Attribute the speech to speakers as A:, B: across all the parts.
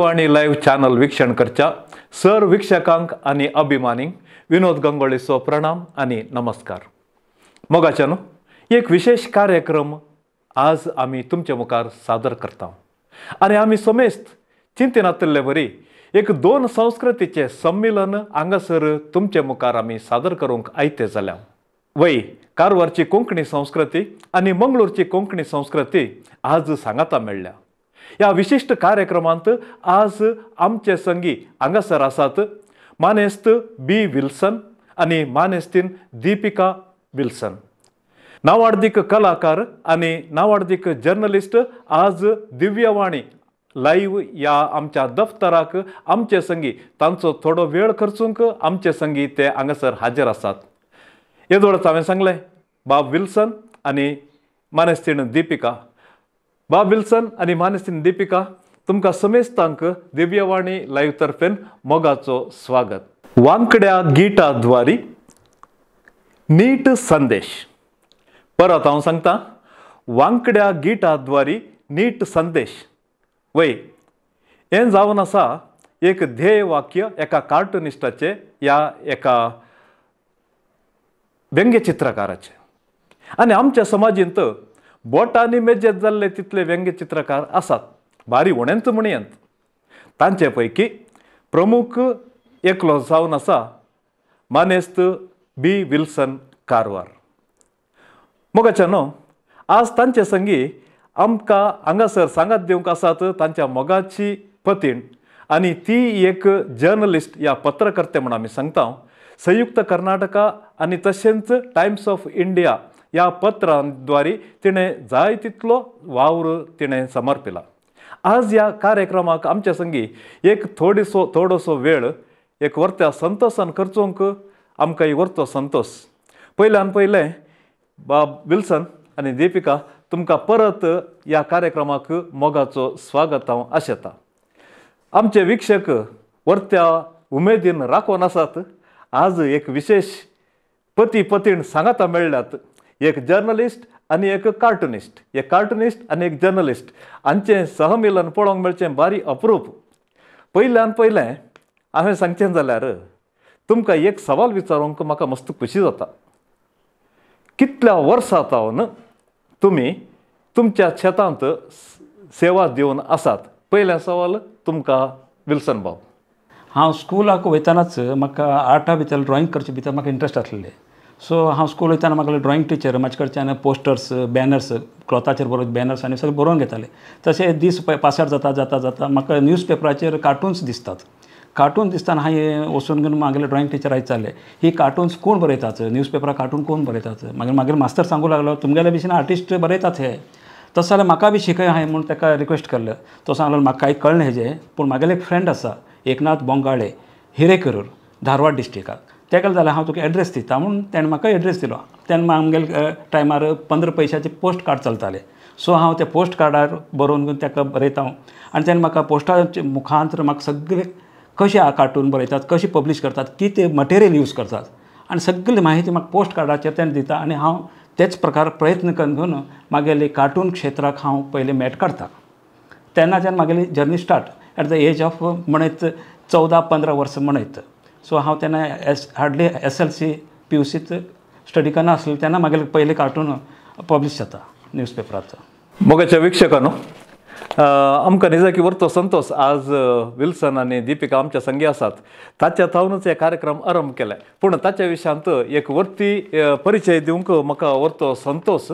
A: Divyavani live channel वीक्षण करच्या sir वीक्षकांक आनी अभिमानींक विनोद गंगोळीचो प्रणाम आनी नमस्कार। मोगाच्यानो, एक विशेष कार्यक्रम आज आमी तुमचे मुखार सादर करता आनी आमी समेस्त चिंतनातले बरी एक दोन संस्कृतीचे संमेलन हांगासर तुमचे मुखार आमी सादर करूंक आयते जाल्या। वय कारवारची कोंकणी संस्कृती आनी मंगळूरची कोंकणी संस्कृती आज सांगाता मेळ्ळ्या। ह्या विशिश्ट कार्यक्रमांत आज आमचे संगी हांगासर आसात मानेस्त बी विल्सन आनी मानेस्तीन दीपिका विल्सन। नावाडदीक कलाकार आनी नावाडदीक जर्नलिस्ट आज दिव्यवाणी लायव्ह ह्या आमच्या दफ्तराक आमचे संगी तांचो थोडो वेळ खर्चूंक आमचे संगी ते हांगासर हाजीर आसात। येदोळच हांवें सांगलें बाब विल्सन आनी मानेस्तीन दीपिका। बाब विल्सन आनी मानेस्तीन दीपिका, तुमकां समेस्तांक दिव्यवाणी लायव्ह तर्फेन मोगाचो स्वागत। वांकड्या गिटाद्वारी नीट संदेश। परत हांव सांगता, वांकड्या गिटाद्वारी नीट संदेश। वय हें जावन आसा एक ध्येय वाक्य एका कार्टुनिस्टाचें या एका व्यंग्यचित्रकाराचें। आनी आमच्या समाजींत बोटांनी मेजेत जाल्ले तितले व्यंग्यचित्रकार आसात, बारी उणेंच म्हणयेंत। तांचे पैकी प्रमुख एकलो जावन आसा मानेस्त बी विल्सन कारवार। मोगाच्यानो, आज तांचे संगी आमकां हांगासर सांगात दिवंक आसात तांच्या मोगाची पतीण आनी ती एक जर्नलिस्ट या पत्रकर्ते म्हूण आमी सांगता। संयुक्त कर्नाटका आनी तशेंच टायम्स ऑफ इंडिया ह्या पत्रांद्वारी तिणें जाय तितलो वावर तिणें समर्पिला। आज ह्या कार्यक्रमाक आमच्या संगी एक थोडोसो वेळ एक वर्त्या संतोसान खर्चूंक आमकां एक वर्तो संतोस। पयल्यान पयलें बाब विल्सन आनी दीपिका, तुमकां परत ह्या कार्यक्रमाक मोगाचो स्वागत हांव आशेता। आमचे वीक्षक वर्त्या उमेदीन राखून आसात। आज एक विशेष पती पतीण सांगाता मेळ्ळ्यात, एक जर्नलिस्ट आनी एक कार्टुनिस्ट, एक कार्टुनिस्ट आनी एक जर्नलिस्ट हांचें सहमिलन पळोवंक मेळचें बारी अप्रूप। पयल्यान पयलें हांवें सांगचें जाल्यार तुमकां एक सवाल विचारूंक म्हाका मस्त खुशी जाता। कितल्या वर्सां सावन तुमी तुमच्या शेतांत सेवा दिवन आसात? पयलें सवाल तुमकां विल्सन बाब।
B: हांव स्कुलाक वयतानाच म्हाका आर्टा भितर ड्रॉइंग करचे भितर म्हाका इंट्रस्ट आसलें। सो हांव स्कूल वयताना म्हाका ड्रॉइंग टिचर म्हाजे कडच्यान पोस्टर्स, बॅनर्स, क्लॉथाचेर बरोवन बॅनर्स आनी सगळें बरोवन घेताले। तशें दीस पासार जाता जाता जाता म्हाका न्यूज पेपराचेर कार्टून्स दिसतात। कार्टून दिसतना हांवें वचून घेवन म्हागेले ड्रॉइंग टिचर विचारलें, ही कार्टून्स कोण बरयतात, न्यूज पेपरार कार्टून कोण बरयतात? मागीर मागीर मास्तर सांगूं लागलो तुमगेले भशेन आर्टिस्ट बरयतात हे, तशें जाल्यार म्हाका बी शिकय हांवें म्हूण ताका रिक्वेस्ट केल्लें। तो सांगलो म्हाका कांय कळना हेजें, पूण म्हागेले एक फ्रेंड आसा एकनाथ बोंगाळे, हिरेकेरूर, धारवाड डिस्ट्रिक्टाक, तेका जाल्यार हांव तुका एड्रेस दिता म्हूण तेणें म्हाका एड्रेस दिलो। तेन्ना आमगेले टायमार 15 पयशाचे पोस्ट कार्ड चलताले। सो हांव त्या पोस्ट कार्डार बरोवन घेवन ताका बरयता आनी तेणें म्हाका पोस्टाच्या मुखांतर म्हाका सगळें कशें कार्टून बरयतात, कशें पब्लीश करतात, कितें मटेरियल यूज करतात आनी सगळी म्हायती म्हाका पोस्ट कार्डाचेर तेणें दिता आनी हांव तेच प्रकार प्रयत्न करून घेवन म्हागेले कार्टून क्षेत्राक हांव पयलें मॅट काडटा। तेन्नाच्यान म्हागेली journey start at the age of म्हणयत 14-15 वर्सां म्हणयत। सो हांव तेन्ना हार्डली SLC PUCत स्टडी करना आसलें तेन्ना म्हागेले पयलें कार्टून पब्लीश जाता न्यूज पेपराचो।
A: मोगाच्या वीक्षकांनो, आमकां निजाकी वर्तो संतोष आज विल्सन आनी दीपिका आमच्या संगी आसात। ताच्या थावनच हे कार्यक्रम आरंभ केले, पूण ताच्या विशयांत एक वर्ती परिचय दिवंक म्हाका वर्तो संतोष।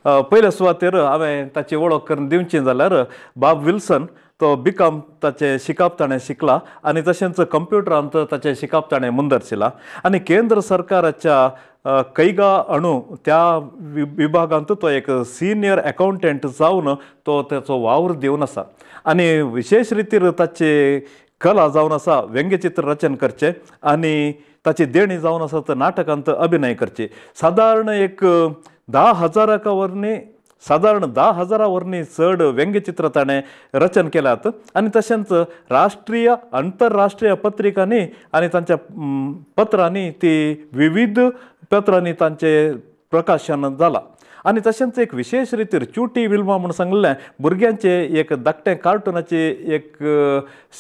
A: पयल्या सुवातेर हांवें ताची वळख करून दिवची जाल्यार बाब विल्सन तो बीकॉम ताचें शिकप ताणें शिकला आनी तशेंच कंप्युटरांत ताचें शिकप ताणें मुंदरशिलां आनी केंद्र सरकाराच्या कैगा अणू त्या विभागांत तो एक सिनियर अकाउंटंट जावन तो ताचो वावर दिवन आसा आनी विशेष रितीर ताची कला जावन आसा व्यंग्यचित्र रचन करचें आनी ताची देणी जावन आसा तर नाटकांत अभिनय करची। सादारण एक 10,000 वरनी सादारण 10,000 वरनी चड व्यंग्यचित्र ताणें रचन केल्यात आनी तशेंच राष्ट्रीय आंतरराष्ट्रीय पत्रिकांनी आनी तांच्या पत्रांनी ती विविध पत्रांनी तांचें प्रकाशन जालां। आनी तशेंच एक विशेश रितीर चुटी विल्मा म्हूण सांगलें भुरग्यांचें एक धाकटें कार्टुनाची एक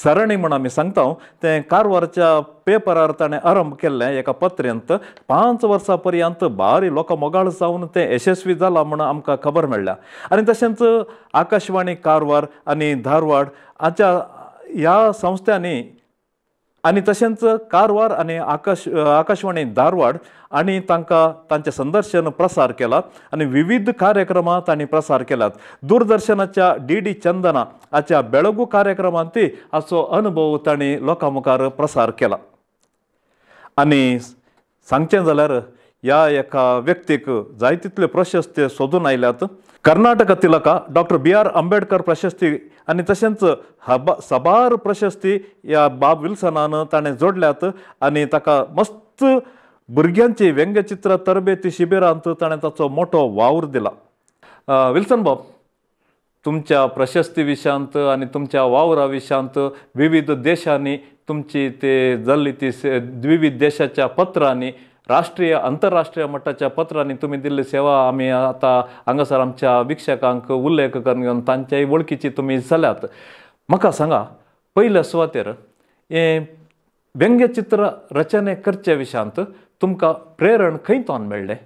A: सरणी म्हूण आमी सांगता तें कारवारच्या पेपरार ताणें आरंभ केल्लें एका पत्रेंत 5 वर्सां पर्यंत भारी लोकां मोगाळ जावन तें यशस्वी जालां म्हूण आमकां खबर मेळ्ळ्या. आनी तशेंच आकाशवाणी कारवार आनी धारवाड हाच्या ह्या संस्थांनी आनी तशेंच कारवार आनी आकाशवाणी धारवाड आनी तांकां तांचें संदर्शन प्रसार केला आनी विविध कार्यक्रमां तांणी प्रसार केल्यात. दूरदर्शनाच्या डी डी चंदना हाच्या बेळगू कार्यक्रमांत हाचो अनुभव तांणी लोकां मुखार प्रसार केला. आनी सांगचें जाल्यार ह्या एका व्यक्तीक जाय तितल्यो प्रशस्ती सोदून आयल्यात. कर्नाटक तिलका डॉक्टर बी are Ambedkar प्रशस्ती आनी तशेंच साबार प्रशस्ती ह्या बाब विल्सनान ताणें जोडल्यात आनी ताका मस्त भुरग्यांची व्यंगचित्र तरबेती शिबिरांत ताणें ताचो मोठो वावर दिला. विल्सन बाब, तुमच्या प्रशस्ती विशयांत आनी तुमच्या वावरा विशयांत विविध देशांनी तुमची ते जाल्ली ती विविध देशाच्या पत्रांनी राष्ट्रीय आंतरराष्ट्रीय मट्टाच्या पत्रांनी तुमी दिल्ली सेवा आमी आतां हांगासर आमच्या वीक्षकांक उल्लेख करून घेवन तांच्याय वळखीची तुमी जाल्यात. म्हाका सांगा, पयल्या सुवातेर हें व्यंगचित्र रचने करचे विशयांत तुमकां प्रेरण खंय तोन मेळ्ळें?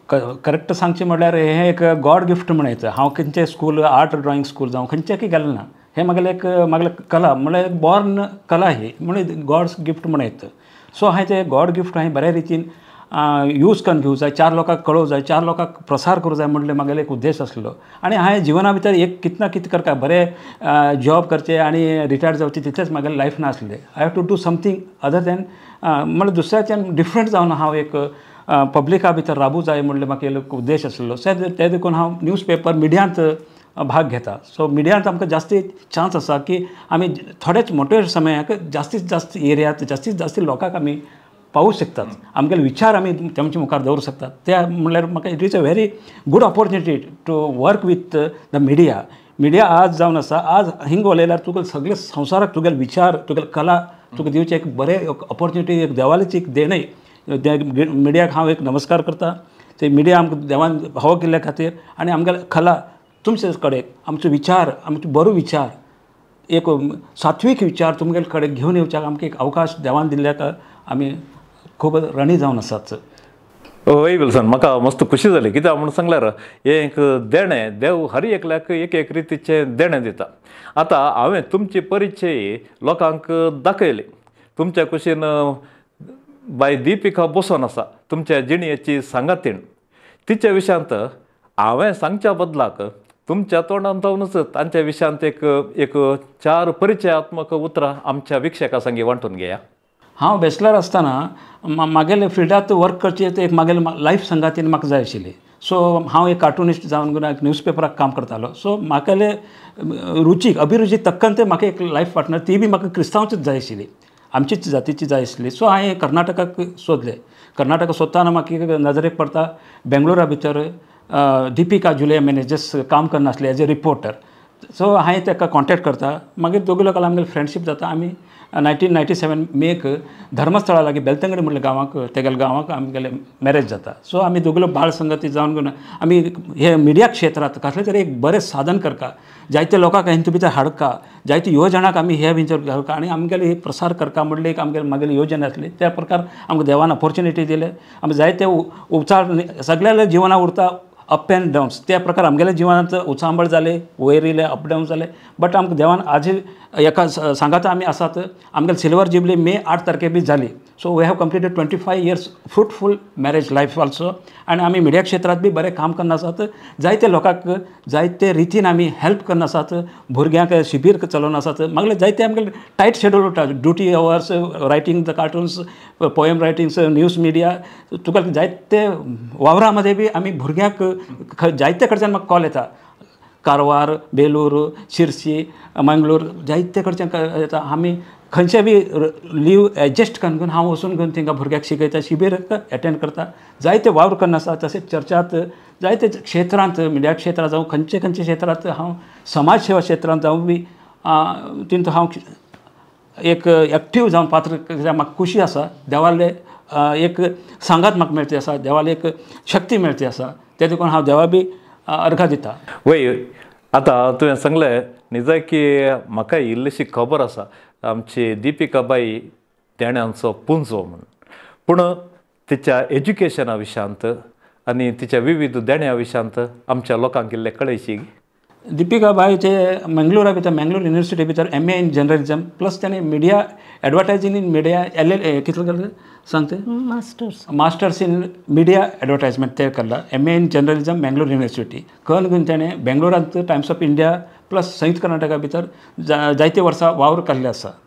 B: करेक्ट सांगचें म्हणल्यार हें एक गॉड गिफ्ट म्हण येता. हांव खंयचें स्कूल आर्ट ड्रॉइंग स्कूल जावं खंयचें गेलें ना, हें म्हागेलें एक म्हागेलें कला म्हणल्यार एक बॉर्न कला ही म्हणजे गॉड्स गिफ्ट म्हण येता. सो हांवें तें गॉड गिफ्ट हांवें बऱ्या रितीन यूज करून घेवं जाय, 4 लोकांक कळोवं जाय, 4 लोकांक प्रसार करूं जाय म्हणलें म्हागेलो एक उद्देश आसलो. आनी हांवें जिवना भितर एक कितें ना कितें करता, बरें जॉब करचें आनी रिटायर्ड जावचें तितलेंच म्हागेलें लायफ नासलें. I have to do something other than म्हणल्यार दुसऱ्याच्यान डिफरंट जावन हांव एक पब्लिका भितर राबूं जाय म्हणलें म्हाका एक उद्देश आसलो. तें देखून हांव न्यूज पेपर मिडियांत भाग घेता. सो मिडियांत आमकां जास्ती चान्स आसा की आमी थोडेच मोटे समयाक जास्तीत जास्त एरियात जास्तीत जास्त लोकांक आमी पावूं शकतात, आमगेले विचार आमी तांचे मुखार दवरूं शकतात. त्या म्हणल्यार म्हाका it is a very good opportunity to work with the media. Media आज जावन आसा, आज हिंग उलयल्यार तुका सगळे संवसाराक तुगेले विचार तुगेले कला तुका दिवचें एक बरें ऑपॉर्च्युनिटी, एक देवालीच एक देणें. मिडियाक हांव एक नमस्कार करता. ते मिडिया आमकां देवान फावो केल्ल्या खातीर आनी आमगेले कला तुमचे कडेन आमचो विचार, आमचो बरो विचार, एक सात्वीक विचार तुमगेले कडेन घेवन येवच्याक आमकां एक अवकाश देवान दिल्ल्याक आमी खूब रणी जावन आसात.
A: हय विल्सन, म्हाका मस्त खुशी जाली. कित्याक म्हूण सांगल्यार हें एक देणें, देव हर एकल्याक एक एक रितीचें देणें दिता. आतां हांवें तुमची परिचय लोकांक दाखयली. तुमच्या कुशीन बाय दीपिका बसोन आसा, तुमच्या जिणेची सांगातीण. तिच्या विशयांत हांवें सांगच्या बदलाक तुमच्या तोंडांतूनच तांच्या विशयांत एक एक 4 परिचयात्मक उतरां आमच्या वीक्षकां संगी वांटून घेया.
B: हांव बॅचलर आसतना म्हागेले फिल्डांत वर्क करचें तें एक म्हागेले लायफ संगातीन म्हाका जाय आशिल्ली. सो हांव एक कार्टुनिस्ट जावन एक न्यूजपेपराक काम करतालो. सो म्हागेले रुचीक अभिरुची तक्कन तें म्हाका एक लायफ पार्टनर ती बी म्हाका क्रिस्तांवचीच जाय आशिल्ली, आमचीच जातीची जाय आसली. सो हांवें कर्नाटकाक सोदलें. कर्नाटका सोदतना म्हाका नजरेक पडटा बेंगलोरा भितर दीपिका जुलिया मेनेजस काम करनासले एज ए रिपोर्टर. सो हांवें ताका कॉन्टेक्ट करता, मागीर दोगी लोकांक आमगेली फ्रेंडशीप जाता. आमी 1997 मेक धर्मस्थळा लागीं बेलतंगडी म्हणल्या गांवाक, तेगेल्या गांवाक आमगेले मॅरेज जाता. सो आमी दोगुलो बाळ संगती जावन घेवन आमी हे मिडिया क्षेत्रांत कसलें तरी एक बरें साधन करता, जायते लोकांक हेंचे भितर हाडका, जायते युवजणांक आमी हे भितर घालका आनी आमगेले एक प्रसार करका म्हणले एक आमगेले मागेली योजना आसली. त्या प्रकार आमकां देवान ऑपॉर्च्युनिटी दिले. आमी जायते उपचार सगळ्या जिवनां उरता अप एंड डाउन्स, त्या प्रकार आमगेल्या जिवनांत उचांबळ जाले, वयर येयले, अप डावन जाले, बट आमकां देवान आजी एका सांगाता आमी आसात. आमगेले सिल्वर जुबली मे 8 तारखे बी जाली. So we have completed 25 years fruitful marriage life also. आनी आमी मिडिया क्षेत्रांत बी बरें काम करना आसात. जायते लोकांक जायते रितीन आमी हेल्प करना आसात, भुरग्यांक शिबीर चलोवन आसात. मागीर जायते आमगेले टायट शेड्यूल उरता, duty hours, writing the cartoons, poem writings, news media, तुका जायते वावरा मदें बी आमी भुरग्यांक जायते कडच्यान म्हाका कॉल येता. कारवार, बेलूर, शिरसी, मंगळूर जायते कडच्यान येता. आमी खंयचे बी लीव एडजस्ट करून हांव वचून घेवन तांकां भुरग्यांक शिकयता, शिबीर एटेंड करता, जायते वावर करना आसा. तशेंच चर्चांत जायते क्षेत्रांत, मिडिया क्षेत्रांत जावं खंयचे खंयचे क्षेत्रांत हांव समाज सेवा क्षेत्रांत जावं बी तितूंत हांव एक एक्टीव जावन पात्र म्हाका खुशी आसा. देवाले एक सांगात म्हाका मेळटी आसा, देवाले एक शक्ती मेळटी आसा. ते देखून हांव देवा बी अर्घा दिता.
A: वय आतां तुवें सांगलें निजा की म्हाका इल्लीशी खबर आसा आमची दिपिका बाई देण्यांचो पुंजो म्हूण, पूण तिच्या एज्युकेशना विशयांत आनी तिच्या विविध देण्या विशयांत आमच्या लोकांक इल्लें कळयशी.
B: दिपिका बाई ते मंगलोरा भितर मंगलोर युनिवर्सिटी भितर MA in journalism plus ताणें media advertising in media L L कितलें केलें सांगते मास्टर्स इन मिडिया एडवर्टायजमेंट ते केला. MA in journalism Mangalore university करून घेवन ताणें बेंगलोरांत टायम्स ऑफ इंडिया प्लस संयुक्त कर्नाटका भितर जायते वर्सां वावर केल्ले आसा.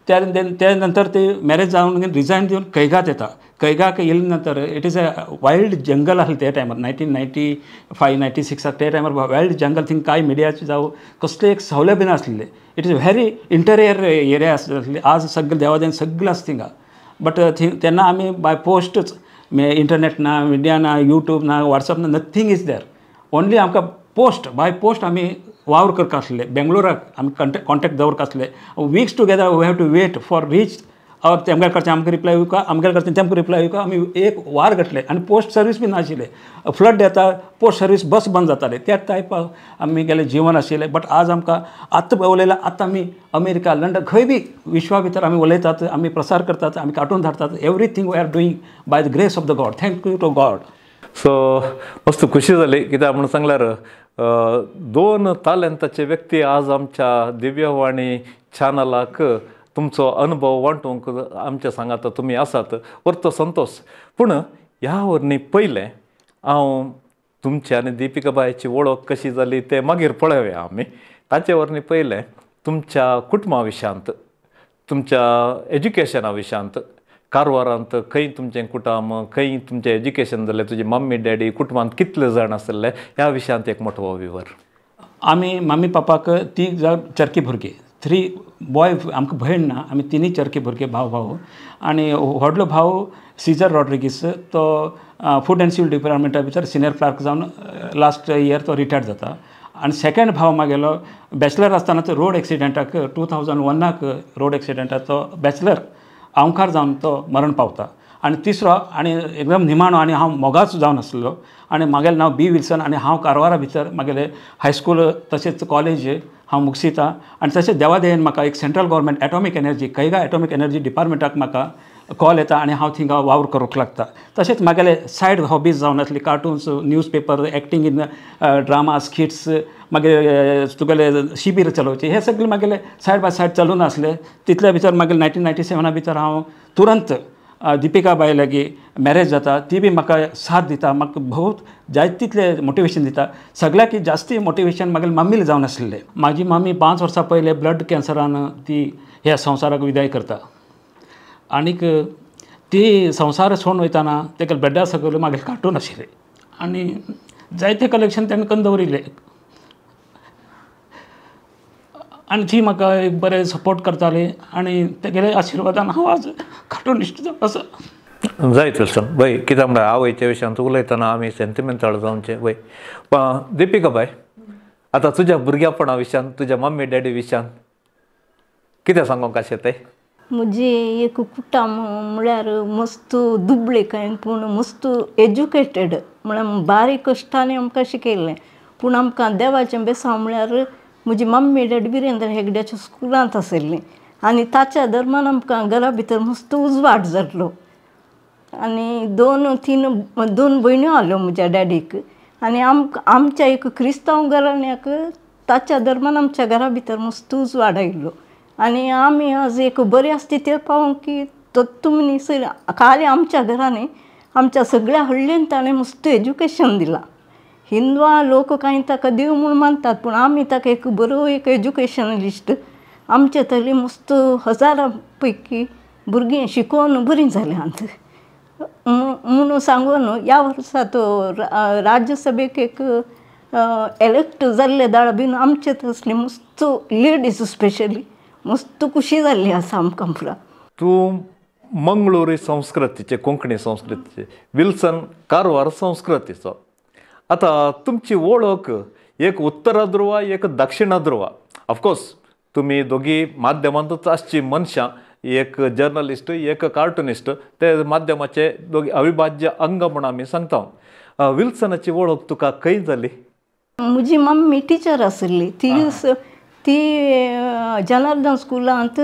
B: त्या नंतर ते मॅरेज जावन रिजायन दिवन कैगात येता. कैगाक येयले नंतर it is a wild jungle आसलें त्या टायमार 1995 96 त्या टायमार वायल्ड जंगल, थिंग कांय मिडियाचे जावं कसले एक सवलभ्य नासलें. It is very interior area आसली. आज सगळें देवादेन सगळें आसा थिंगा, बट तेन्ना आमी बाय पोस्टच, इंटरनेट ना, मिडिया ना, यूट्यूब ना, वॉट्सएप ना, नथींग is there. Only आमकां पोस्ट बाय पोस्ट आमी वावर करता आसले. बेंगलोराक आमी कॉन्टेक्ट दवरता आसले. Weeks together we have to wait for reach और तेमगे कडच्यान आमकां रिप्लाय येवका, आमगे कडच्यान तेमकां रिप्लाय येवका. आमी एक वार घातले आनी पोस्ट सर्वीस बी नाशिल्ले. फ्लड येता पोस्ट सर्वीस बस बंद जाताले. त्या टायप आमी गेले जीवन आशिल्लें. बट आज आमकां आतां उलयला, आतां आमी अमेरिका लंडन खंय बी विश्वा भितर आमी उलयतात, आमी प्रसार करतात, आमी कार्टून धाडटात. Everything we are doing by the grace of the God. Thank you to God.
A: So मस्त खुशी जाली कित्याक म्हूण सांगल्यार दोन तालेंताचे व्यक्ती आज आमच्या दिव्यवाणी चॅनलाक तुमचो अनुभव वांटूंक आमच्या सांगात तुमी आसात, वर्तो संतोष. पूण ह्या वरनी पयलें हांव तुमची आनी दिपिका बायची वळख कशी जाली तें मागीर पळोवया आमी. ताचे वरनी पयलें तुमच्या कुटुंबा विशयांत, तुमच्या एज्युकेशना विशयांत, कारवारांत खंय तुमचें कुटुंब, खंय तुमचें एज्युकेशन जालें, तुजी मम्मी डॅडी, कुटुंबांत कितले जाण आसले ह्या विशयांत एक मोठो विवर.
B: आमी मम्मी पापाक तीग जाण चरकी भुरगीं, 3 बॉय, आमकां भयण ना, आमी तिनूय चरकी भुरगे भाव भाव. आनी व्हडलो भाव सीजर रॉड्रिगीस तो फूड एंड सिव्हिल डिपार्टमेंटा भितर सिनियर क्लार्क जावन लास्ट इयर तो रिटायर्ड जाता. आनी सेकेंड भाव मागेलो बॅचलर आसतना तो रोड एक्सिडेंटाक 2001 रोड एक्सिडेंटाक तो बॅचलर आंवकार जावन तो मरण पावता. आनी तिसरो आनी एकदम निमाणो आनी हांव मोगाचो जावन आसलो आनी मागेलें नांव बी विल्सन आनी हांव कारवारा भितर मागेलें हायस्कूल तशेंच कॉलेज हांव मुगसिता. आनी तशेंच देवादयेन म्हाका एक central government atomic energy Kaiga atomic energy डिपार्टमेंटाक म्हाका कॉल येता आनी हांव थिंगा वावर करूंक लागता. तशेंच म्हागेले सायड हॉबीज जावन आसली cartoons, newspaper, acting in drama, skits, मागीर तुगेले शिबीर चलोवचे, हे सगळे म्हागेले सायड बाय सायड चलून आसले. तितल्या भितर मागीर 1997 भितर हांव तुरंत दिपिका बाय लागीं मॅरेज जाता. ती बी म्हाका साथ दिता, म्हाका बहुत जाय तितलें मोटिवेशन दिता. सगळ्याक जास्ती मोटिवेशन म्हागेले मम्मीले जावन आसलें. म्हाजी मम्मी 5 वर्सां पयलें ब्लड कॅन्सरान ती ह्या संवसाराक विदाय करता आनीक ती संवसार सोडून वयतना तेका बेडा सगळें मागीर कार्टून आशिल्लें आनी जायते कलेक्शन ताणें करून दवरिल्लें आनी ती म्हाका एक बरें सपोर्ट करताली आनी तेगेले आशिर्वादान हांव आज कार्टूनिस्ट जावन आसा.
A: जायत विल्सन बाय, कित्याक म्हळ्यार आवयच्या विशयांत उलयतना आमी सेंटिमेंटल जावचें. वय दिपिका बाय, आतां तुज्या भुरग्यापणा विशयान, तुज्या मम्मी डॅडी विशयान कितें सांगूंक आशें तें?
C: म्हजी एक कुटुंब म्हळ्यार मस्त दुबळे कांय पूण मस्त एज्युकेटेड, म्हळ्यार बारीक कश्टांनी आमकां शिकयलें. पूण आमकां देवाचें बेसांव म्हळ्यार म्हजी मम्मी डॅडी विरेंद्र हेगड्याच्या स्कुलांत आशिल्लीं आनी ताच्या दरम्यान आमकां घरा भितर मस्त उजवाड जाल्लो. आनी दोन भयण्यो आसल्यो म्हज्या डॅडीक आनी आमच्या एक क्रिस्तांव घराण्याक ताच्या दरम्यान आमच्या घरा भितर मस्त उजवाड आयिल्लो. आनी आमी आज एक बरे स्थितीर पावोंक की तत्तुमनी खाली आमच्या घरांनी आमच्या सगळ्या हळ्ळेन ताणें मस्त एज्युकेशन दिलां. हिंदवा लोक कांय ताका देव म्हूण मानतात पूण आमी ताका एक बरो एक एज्युकेशनलिस्ट. आमचे तरी मस्त हजारां पैकी भुरगीं शिकोवन बरीं जाल्यांत म्हणून सांगून ह्या वर्सा तो राज्यसभेक एक एलेक्ट जाल्ले दाळ बीन आमचे तसली मस्त लेडीज स्पेशली मस्त खुशी जाल्ली आसा आमकां पुरा.
A: तूं मंगळुरी संस्कृतीचे, कोंकणी संस्कृतीचे, विल्सन कारवार संस्कृतीचो. आतां तुमची वळख एक उत्तरा ध्रुवा, एक दक्षिणा ध्रुवा. ऑफकोर्स तुमी दोगी माध्यमांतूच आसची मनशां, एक जर्नलिस्ट एक कार्टुनिस्ट, ते माध्यमाचे दोगी अविभाज्य अंग म्हूण आमी सांगता. विल्सनाची वळख तुका खंय जाली?
C: म्हजी मम्मी टिचर आशिल्ली, ती ती जनार्दन स्कुलांत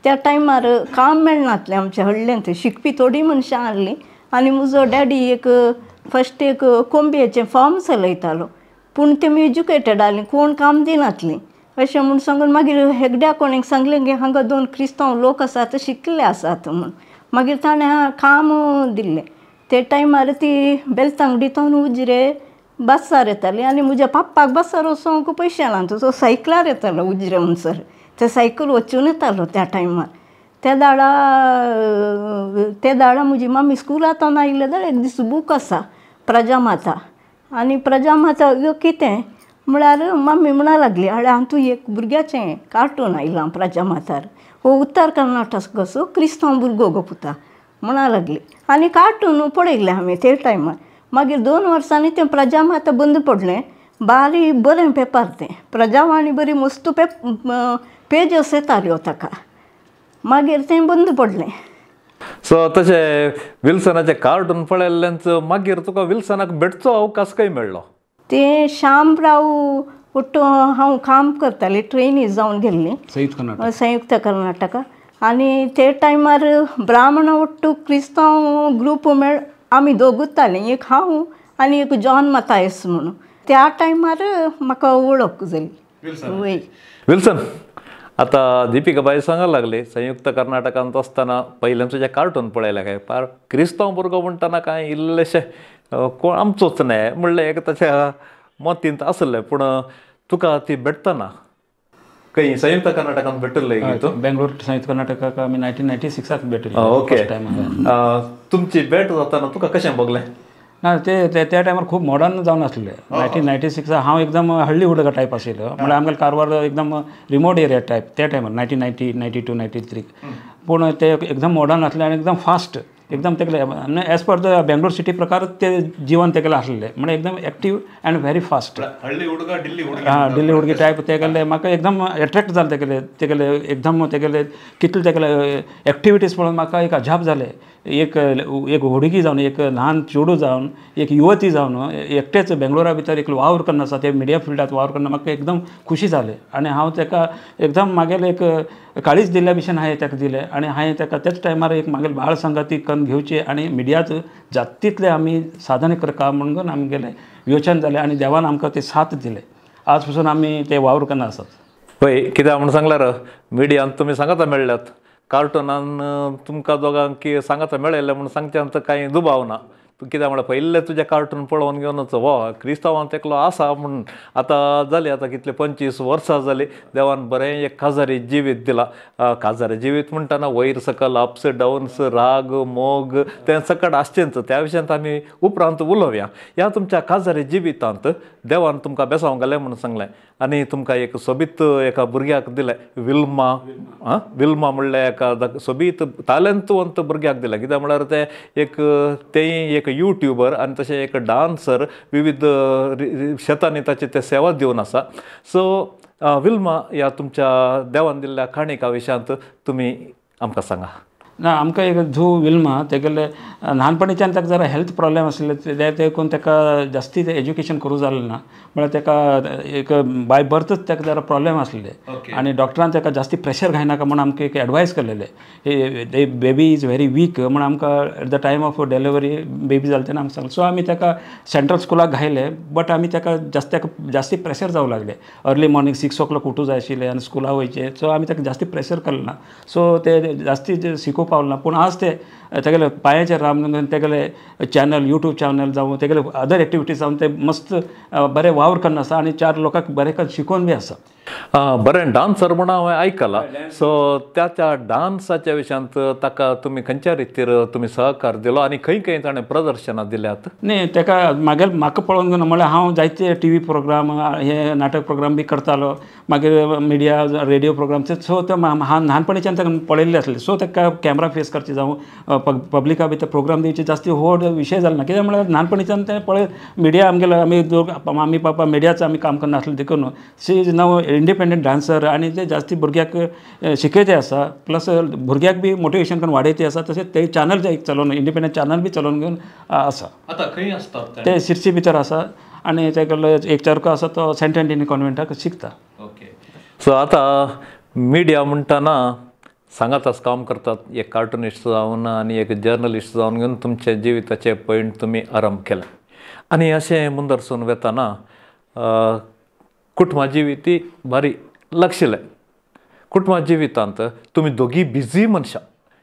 C: त्या टायमार काम मेळनासलें आमच्या हडल्यांत, शिकपी थोडीं मनशां आहलीं. आनी म्हजो डॅडी एक फस्ट एक कोंबयेचें फार्म चलयतालो, पूण तेमी एज्युकेटेड आहलीं, कोण काम दिनासलीं अशें म्हूण सांगून मागीर हेगड्या कोणेक सांगलें की हांगा 2 क्रिस्तांव लोक आसात शिकले आसात म्हूण, मागीर ताणें काम दिल्लें. ते टायमार ती बेलतांगडी थंय उजरे बसार येताली आनी म्हज्या पप्पाक बसार वचोंक पयशे ना, तो सायकलार येतालो उजरे म्हणसर, ते सायकल वचून येतालो त्या टायमार. ते दाडा ते दाडा म्हजी मम्मी स्कुलांत आयिल्ले जाल्यार एक दीस बूक आसा प्रजामाता, आनी प्रजामाता कितें म्हळ्यार मम्मी म्हणा लागली हाडे हांव तूं एक भुरग्याचें कार्टून आयलां प्रजामातार, हो उत्तर कर्नाटक कसो क्रिस्तांव भुरगो गो पुता म्हणा लागली. आनी कार्टून पळयलें हांवें ते टायमार. मागीर 2 वर्सांनी तें प्रजामाता बंद पडलें. बारी बरें पेपर तें प्रजावाणी, बरी मस्त पेजस येताल्यो ताका, मागीर तें बंद पडलें.
A: सो तशें विल्सनाचें कार्टून पळयल्ल्यान मागीर तुका विल्सनाक भेटचो अवकाश खंय मेळ्ळो?
C: तें श्यामराव ಒಟ್ಟು हांव काम करतालें, ट्रेनी जावन गेल्ली संयुक्त कर्नाटका. आनी ते टायमार ब्राह्मण ಒಟ್ಟು क्रिस्तांव ग्रूप मेळ आमी दोगूच जालें, एक हांव आनी एक जॉन मतायस म्हणून. त्या टायमार म्हाका वळख जाली. वय
A: विल्सन, आतां दिपिका बाई सांगा लागली संयुक्त कर्नाटकांत आसतना पयलें तुजें कार्टून पळयलें काय पार क्रिस्तांव भुरगो म्हणटना कांय इल्लेशें कोण आमचोच न्हय म्हणलें एक ताच्या मतींत आसलें, पूण तुका ती भेटतना खंय संयुक्त कर्नाटकांत भेटिल्लें?
B: बेंगलोर संयुक्त कर्नाटकाक आमी 1996 भेटिल्ले.
A: ओके, तुमची भेट जातना तुका कशें भोगलें?
B: ना ते त्या टायमार खूब मॉडर्न जावन आसले. 1996 हांव एकदम हळ्ळी हुडगा टायप आशिल्लो, म्हळ्यार आमगेलो कारवार एकदम रिमोट एरिया टायप त्या टायमार 1990, 92, 93. पूण ते एकदम मॉडर्न आसले आनी एकदम फास्ट, एकदम तेगेले as per the Bangalore city प्रकार ते जीवन तेगेले आसलें, म्हळ्यार एकदम एक्टीव अँड व्हेरी फास्ट. हां, दिल्ली हुडगी टायप तेगेले म्हाका एकदम एट्रेक्ट जालें तेगेले तेगेले एकदम तेगेले कितले तेगेले एक्टिविटीज पळोवन म्हाका एक अजाप जालें. एक एक हुडगी जावन, एक ल्हान चेडूं जावन, एक युवती जावन एकटेच बेंगलोरा भितर एक वावर करना आसा, ते मिडिया फिल्डांत वावर करना म्हाका एकदम खुशी जालें. आनी हांव तेका एकदम मागेलें एक काळीज दिल्ल्या भशेन हांवें ताका दिलें आनी हांवें ताका त्याच टायमार एक मागेले बाळ संगाती कन्न घेवची आनी मिडियाच जात तितलें आमी साधन करता म्हणून आमगेलें विवेचन जालें आनी देवान आमकां ते साथ दिले. आज पसून आमी ते वावर करना आसात.
A: पळय कित्याक म्हूण सांगल्यार मिडियांत तुमी सांगाता मेळ्ळ्यात, कार्टुनान तुमकां दोगांक सांगाता मेळिल्लें म्हूण सांगच्यांत कांय दुबाव ना. कित्याक म्हळ्यार पयिल्लें तुजें कार्टून पळोवन घेवनच हो क्रिस्तांवांत एकलो आसा म्हूण. आतां जालीं आतां कितले 25 वर्सां जालीं, देवान बरें एक काजारी जिवीत दिलां. काजारी जिवीत म्हणटना वयर सकल अप्स डावन्स, राग मोग तें सकट आसचेंच, त्या विशयांत आमी उपरांत उलोवया. ह्या तुमच्या काजारी जिवितांत देवान तुमकां बेसांव घालें म्हूण सांगलें आनी तुमकां एक सोबीत एका भुरग्याक दिलें, विल्मा. आं, विल्मा म्हणल्यार एका सोबीत तालेंतवंत भुरग्याक दिलें. कित्याक म्हळ्यार तें एक तेंय एक यूट्यूबर आनी तशें एक डान्सर, विविध शेतांनी ताची ते सेवा दिवन आसा. सो विल्मा, ह्या तुमच्या देवान दिल्ल्या काणिका विशयांत तुमी आमकां सांगा.
B: ना, आमकां एक धूव विल्मा, तेगेले ल्हानपणीच्यान ताका जरा हेल्थ प्रॉब्लेम आशिल्ले, ते देखून ताका जास्ती एज्युकेशन करूं जालें ना. म्हळ्यार ताका एक बाय बर्थच ताका जरा प्रॉब्लेम आसले आनी डॉक्टरान ताका जास्ती प्रेशर घायनाका म्हूण आमकां एक एडवायस केलेले, बेबी is very weak म्हूण आमकां at the time of delivery baby जालें तेन्ना आमकां सांगलें. सो आमी ताका सेंट्रल स्कुलाक घायले, बट आमी ताका जास्ती प्रेशर जावं लागलें. अर्ली मॉर्निंग 6 o'clock उठूं जाय आशिल्लें आनी स्कुलाक वयचें. सो आमी ताका जास्ती प्रेशर केलें ना, सो ते जास्ती शिकोवपाक पावलें ना. पूण आज ते तेगेले पांयाचेर रावन तेगेले चॅनल, यूट्यूब चॅनल जावं तेगेले अदर एक्टिविटीज जावन ते मस्त बरे वावर करना आसा आनी 4 लोकांक बरें करून शिकोवन बी आसा.
A: बरें डान्सर म्हूण हांवें आयकलां, सो त्या त्या डान्साच्या विशयांत ताका तुमी खंयच्या रितीर तुमी सहकार दिलो आनी खंय खंय ताणें प्रदर्शनां दिल्यात?
B: न्ही, ताका मागीर म्हाका पळोवन घेवन म्हळ्यार हांव जायते टीव्ही प्रोग्राम हे नाटक प्रोग्राम बी करतालो, मागीर मिडिया रेडियो प्रोग्राम, सो ते हांव ल्हानपणीच्यान ताका पळयल्लें आसलें. सो ताका कॅमरा फेस करचे जावं पब्लिका भितर प्रोग्राम दिवचे जास्ती व्हड विशय जालो ना, कित्याक म्हळ्यार ल्हानपणीच्यान तें पळय मिडिया आमगेलो आमी दोग मामी पापा मिडियाचो आमी काम करनासलें देखून she is now independent dancer आनी ते जास्ती भुरग्याक शिकयते आसा, प्लस भुरग्याक बी मोटिवेशन करून वाडयते आसा. तशेंच ते चॅनल एक चलोवन इंडिपेंडंट चॅनल बी चलोवन घेवन आसा.
A: आतां खंय आसतात
B: ते? सिरसी भितर आसा आनी तेगेलो एक चरको आसा तो सेंट एंटनी कॉन्वेंटाक शिकता.
A: ओके, सो आतां मिडिया म्हणटना सांगाताच काम करतात, एक कार्टुनिस्ट जावन आनी एक जर्नलिस्ट जावन घेवन तुमच्या जिविताचे पयण तुमी आरंभ केलें. आनी अशें मुंदरसून वेताना कुटुंबा जिविती बारी लागशिल्लें. कुटुंबा जिवितांत तुमी दोगी बिजी मनशां,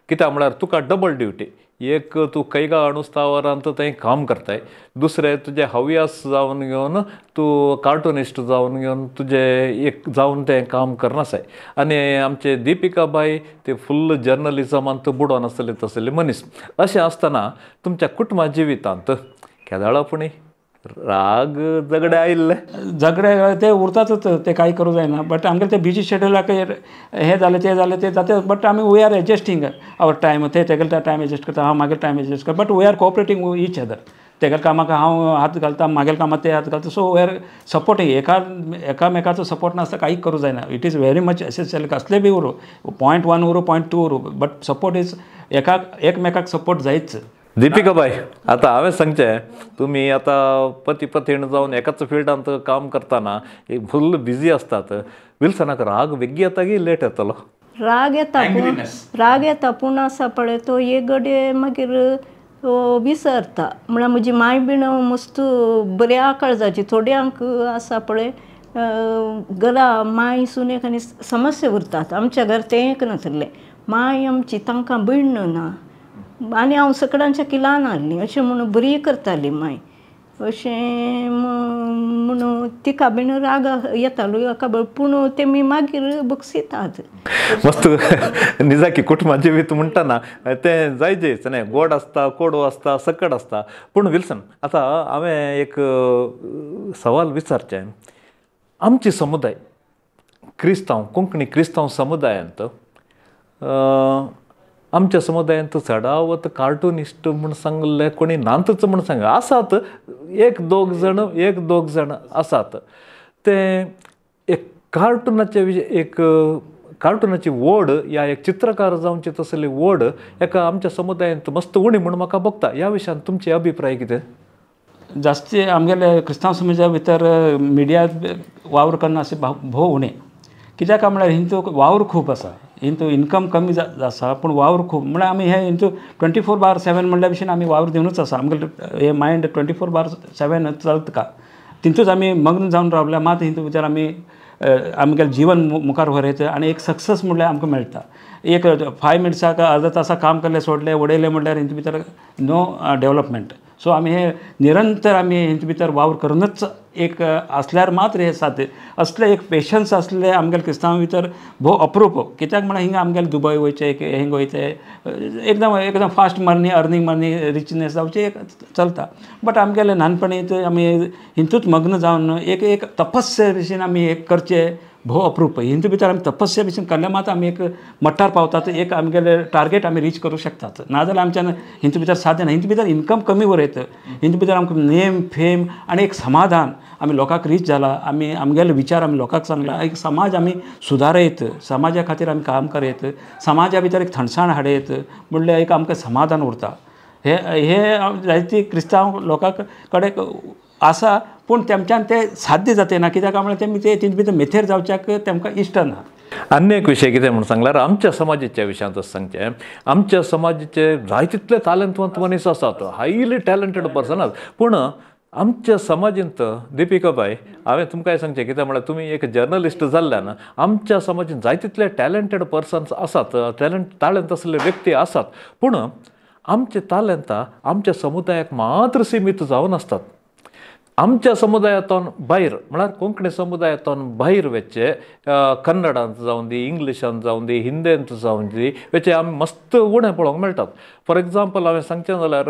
A: कित्याक म्हळ्यार तुका डबल ड्युटी, एक तूं कैगा अणुस्थावरांत थंय काम करताय, दुसरें तुजें हव्यास जावन घेवन तूं कार्टुनिस्ट जावन घेवन तुजें एक जावन तें काम करनासाय. आनी आमचे दिपिका बाई ते फुल्ल जर्नलिजमांत बुडोन आसले तसले मनीस. अशें आसतना तुमच्या कुटुंबा जिवितांत केदाळा पुणी राग झगडे आयिल्ले?
B: झगडे ते उरतातच, ते कांय करूं जायना. बट आमगेले ते बिजी शेड्युलाक हें जालें तें जालें तें जाता, बट आमी we are adjusting our time. ते तेगेले टायम एडजस्ट करता, हांव मागीर टायम एडजस्ट करता, but we are cooperating each other. तेगेले कामाक हांव हात घालता, मागेले कामाक ते हात घालता. सो we are supporting, एकामेकाचो सपोर्ट नासता कांय करूं जायना. It is very much essential. कसले बी उरूं, 0.1 उरूं 0.2 उरूं, बट सपोर्ट is एकमेकाक सपोर्ट जायच.
A: दिपिका बाय, आतां हांवें सांगचें तुमी आतां पती पतीण जावन एकाच फिल्डांत काम करतना फुल्ल बिजी आसतात, विल्सनाक राग बेगी येता की लेट येतलो?
C: राग येता, राग येता पूण आसा पळय तो एक गडे मागीर विसरता. म्हळ्यार म्हजी माय बीन मस्त बऱ्या काळजाची, थोड्यांक आसा पळय घरा माय सुनेक आनी समस्या उरतात. आमच्या घर तें एक नासलें, माय आमची तांकां भयण ना आनी हांव सगळ्यांच्या किलान हाडली अशें म्हणून बरी करताली माय. अशें म्हणून तिका बीन राग येतालो एका पूण तेमी मागीर बक्षितात.
A: मस्त निजाकी कुटुंबा जिवीत म्हणटना तें जायजेच न्ही, गोड आसता, कोडो आसता, सकट आसता. पूण विल्सन, आतां हांवें एक सवाल विचारचें, आमची समुदाय क्रिस्तांव, कोंकणी क्रिस्तांव समुदायांत आमच्या समुदायांत चडावत कार्टुनिस्ट म्हूण सांगले कोणी नांतच म्हूण सांग आसात, एक दोग जाण आसात. ते एक कार्टुनाचे एक कार्टुनाची ओड या एक चित्रकार जावची तसली ओड एका आमच्या समुदायांत मस्त उणी म्हूण म्हाका भोगता. ह्या विशयान तुमचे अभिप्राय कितें?
B: जास्ती आमगेले क्रिस्तांव समाजा भितर मिडिया वावर करना अशें भोव उणें. कित्याक काय म्हळ्यार हिंदू वावर खूब आसा, हिंदू इनकम कमी आसा पूण वावर खूब. म्हळ्यार आमी हे हिंदू 24/7 म्हणल्या भशेन आमी वावर दिवनूच आसा. आमगेले हे मायंड 24/7 चलता का तितूच आमी मग्न जावन रावल्या मात हिंदू भितर आमी आमगेलें जिवन मुखार व्हरयता आनी एक सक्सेस म्हणल्यार आमकां मेळटा. एक 5 मिनट्साक अर्दा तासाक काम केलें सोडलें उडयलें म्हणल्यार हिंदू भितर नो डेवलपमेंट. सो आमी हे निरंतर आमी हिंदू भितर वावर करूनच एक आसल्यार मात्र हे साध्य. असले एक पेशन्स आसले आमगेले क्रिस्तांव भितर भोव अप्रूप. कित्याक म्हळ्यार हिंगा आमगेले दुबय वयचें, हिंगा वयचें, एकदम एकदम fast money earning money richness जावचें एक चलता. बट आमगेले ल्हानपणी आमी हिंतूच मग्न जावन एक एक तपस्या भशेन आमी एक करचें भोव अप्रूप. हिंदू भितर आमी तपस्या भशेन केल्ल्या मात आमी एक मट्टार पावतात, एक आमगेले टार्गेट आमी रीच करूं शकतात. नाजाल्यार आमच्यान हिंदू भितर साध्य ना. हिंदू भितर इनकम कमी उरयता, हिंदू भितर आमकां नेम फेम आनी एक समाधान, आमी लोकांक रीच जाला, आमी आमगेले विचार आमी लोकांक सांगला, एक समाज आमी सुदारयत, समाजा खातीर आमी काम करयत, समाजा भितर एक थंडसाण हाडयत म्हणल्यार एक आमकां समाधान उरता. हे हे जायती क्रिस्तांव लोकां कडेन आसा पूण तेमच्यान ते साध्य जाते ना. कित्याक म्हळ्यार तेमी ते तितून भितर मेथेर जावच्याक तेमकां इश्ट ना.
A: आनी एक विशय कितें म्हूण सांगल्यार आमच्या समाजाच्या विशयांत सांगचें, आमच्या समाजाचे जाय तितले तालंतवंत मनीस आसात, हायली टॅलंटेड पर्सन आसात, पूण आमच्या समाजांत दिपिका बाय हांवें तुमकां सांगचें कित्याक म्हळ्यार तुमी एक जर्नलिस्ट जाल्ल्यान आमच्या समाजांत जाय तितले टॅलंटेड पर्सन्स आसात, तालंत आसले व्यक्ती आसात, पूण आमचे तालंतां आमच्या समुदायाक मात्र सीमीत जावन आसतात. आमच्या समुदायांतून भायर म्हळ्यार कोंकणी समुदायांतून भायर वचचे कन्नडांत जावं दी, इंग्लिशांत जावं दी, हिंदींत जावं दी वचचे आमी मस्त उणें पळोवंक मेळटात. फॉर एग्जाम्पल हांवें सांगचें जाल्यार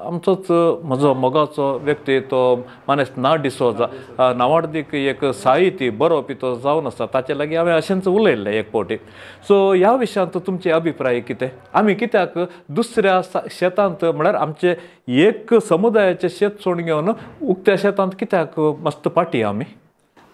A: आमचोच म्हजो मोगाचो व्यक्ती तो मानेस्त ना डिसोजा नावाडदीक एक साहित्य बरोवपी तो जावन आसा, ताचे लागीं हांवें अशेंच उलयल्लें एक फावटी. सो ह्या विशयांत तुमचे अभिप्राय कितें? आमी कित्याक दुसऱ्या शेतांत म्हळ्यार आमचे एक समुदायाचें शेत सोडून घेवन उक्त्या शेतांत कित्याक मस्त पाटी आमी?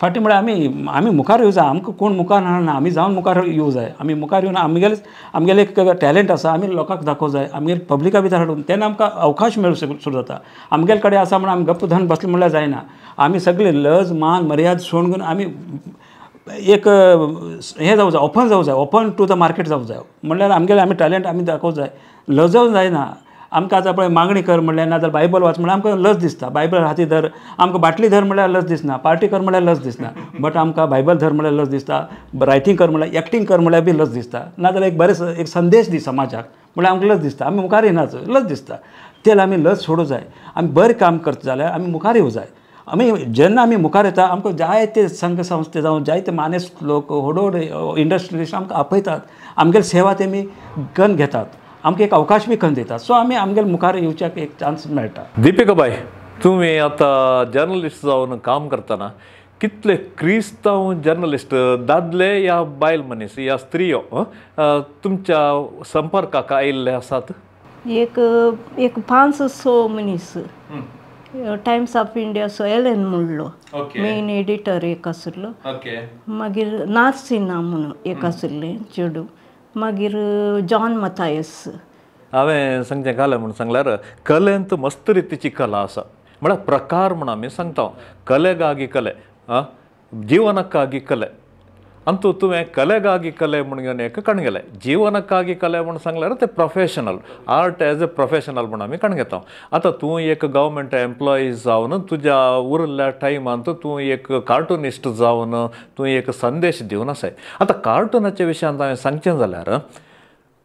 B: फाटीं म्हळ्यार आमी आमी मुखार येवं जाय, आमकां कोण मुखार हाडना, आमी जावन मुखार येवं जाय. आमी मुखार येवन आमगेले आमगेले एक टॅलंट आसा आमी लोकांक दाखोवंक जाय, आमगेले पब्लिका भितर हाडून तेन्ना आमकां अवकाश मेळूं सुरू जाता. आमगेले कडेन आसा म्हणून आमी गप्प धरून बसले म्हणल्यार जायना. आमी सगळे लज मान मर्याद सोडून आमी एक हें जावं जाय, ओपन जावं जाय, ओपन टू the market जावं जाय. म्हणल्यार आमगेले आमी टॅलंट आमी दाखोवंक जाय, लजोवंक जायना. आमकां आतां पळय मागणी कर म्हणल्यार नाजाल्यार बायबल वाच म्हणल्यार आमकां लज दिसता. बायबल हाती धर, आमकां बाटली धर म्हणल्यार लज दिसना, पार्टी कर म्हणल्यार लज दिसना, बट आमकां बायबल धर म्हणल्यार लज दिसता, रायटींग कर म्हणल्यार, एक्टींग कर म्हणल्यार बी लज दिसता, नाजाल्यार एक बरें एक संदेश दी समाजाक म्हणल्यार आमकां लज दिसता. आमी मुखार येनाच, लज दिसता. तेल आमी लज सोडूं जाय. आमी बरें काम करता जाल्यार आमी मुखार येवं जाय. आमी जेन्ना आमी मुखार येता आमकां जायते संघ संस्थे जावं जायते मानेस्त लोक व्हड व्हड इंडस्ट्रियलिस्ट आमकां आपयतात, आमगेले सेवा तेमी करून घेतात, आमकां एक अवकाश बी करून दितात. सो आमी आमगेले मुखार येवच्याक एक चान्स मेळटा.
A: दीपिका बाय, तुमी आतां जर्नलिस्ट जावन काम करतना कितले क्रिस्तांव जर्नलिस्ट दादले या बायल मनीस या स्त्रियो तुमच्या संपर्काक आयिल्ले आसात?
C: एक एक 5-6 मनीस टायम्स ऑफ इंडियाचो एलन म्हणलो मेन एडिटर एक आशिल्लो, मागीर नार्सिना म्हणून एक आशिल्लें चेडूं, मागीर जॉन मथायस.
A: हांवें सांगचें घालें म्हूण सांगल्यार कलेंत मस्त रितीची कला आसा, म्हळ्यार प्रकार म्हूण आमी सांगता, कलेगागी कले, जीवनक्कागी कले. अंतू तुवें कलेगागी कले म्हूण घेवन एक कणगेलें, जीवनक्कागी कले म्हूण सांगल्यार तें professional art as a professional म्हूण आमी कणगेता. आतां तूं एक गव्हर्मेंट एम्प्लॉई जावन तुज्या उरिल्ल्या टायमांत तूं एक कार्टुनिस्ट जावन तूं एक संदेश दिवन आसाय. आतां कार्टुनाच्या विशयांत हांवें सांगचें जाल्यार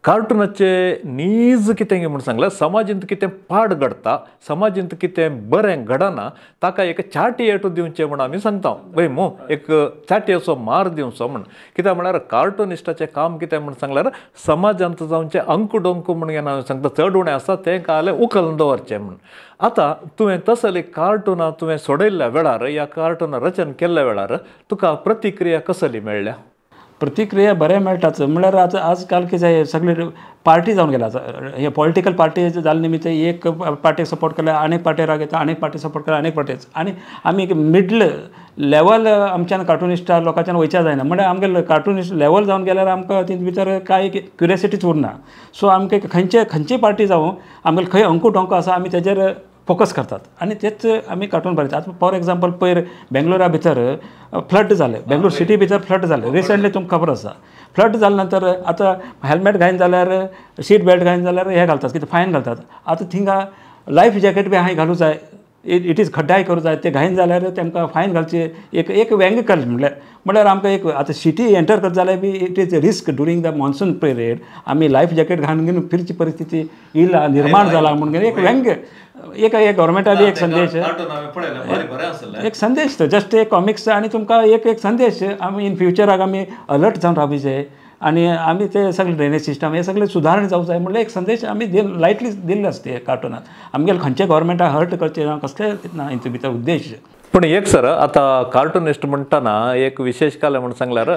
A: कार्टुनाचे नीज कितें म्हूण सांगल्यार समाजांत कितें पाड घडटा, समाजांत कितें बरें घडना ताका एक चाटयेट दिवचें म्हूण आमी सांगता, वय मू एक चाटयेचो मार दिवचो म्हूण. कित्याक म्हळ्यार कार्टुनिस्टाचें काम कितें म्हूण सांगल्यार समाजांत जावचें अंकू डोंकू म्हूण हांव सांगता चड उणें आसा तें कालें उखलून दवरचें म्हूण. आतां तुवें तसली कार्टुनां तुवें सोडयल्ल्या वेळार ह्या कार्टुनां रचन केल्ल्या वेळार तुका प्रतिक्रिया कसली मेळ्ळ्या?
B: प्रतिक्रिया बरें मेळटाच. म्हणल्यार आतां आजकाल कितें सगळे पार्टी जावन गेला, हे पॉलिटिकल पार्टी जाल्ले निमित्त एक पार्टीक सपोर्ट केल्यार आनी एक पार्टी राग येता, आनी एक पार्टी सपोर्ट केल्यार आनी एक पार्टी, आनी आमी एक मिडल लेवल आमच्यान कार्टुनिस्टा लोकांच्यान वयच्या जायना. म्हणल्यार आमगे कार्टुनिस्ट लेवल जावन गेल्यार आमकां तितून भितर कांय क्युरियोसिटीच उरना. सो आमकां खंयचे खंयची पार्टी जावं आमगेले खंय अंकू टोंको आसा आमी तेजेर फोकस करतात आनी तेच आमी कार्टून बरयतात. आतां फॉर एग्जाम्पल पयर बेंगलोरा भितर फ्लड जालें, बेंगलोर सिटी भितर फ्लड जालें रिसंटली, तुमकां खबर आसा. फ्लड जाले नंतर आतां हेल्मेट घायन जाल्यार सीट बेल्ट घायन जाल्यार हें घालतात कितें फायन घालतात. आतां थिंगा लायफ जॅकेट बी हांवें घालूं जाय, it is खड्डाय करूं जाय, ते घायन जाल्यार तेमकां फायन घालचें एक एक व्यंग कर. म्हणल्यार आमकां एक आतां सिटी एंटर करता जाल्यार बी it is risk during the monsoon period, आमी लायफ जॅकेट घालून घेवन फिरची परिस्थिती येयला निर्माण जाला म्हणून एक व्यंग एक गव्हर्मेंटा बी एक संदेश, एक संदेश तो जस्ट एक कॉमिक्स आनी तुमकां एक एक संदेश आमी इन फ्युचराक आमी अलर्ट जावन रावपी जाय आनी आमी ते सगळे ड्रेनेज सिस्टम हे सगळे सुदारणा जावंक जाय म्हणल्यार एक संदेश आमी लायटली दिल्ले आसता ते कार्टुनान. आमगेले खंयचे गव्हर्मेंटाक हर्ट करचें ना, कसले ना हितून भितर उद्देश.
A: पूण एक सर आतां कार्टुनिस्ट म्हणटना एक विशेश कालें म्हूण सांगल्यार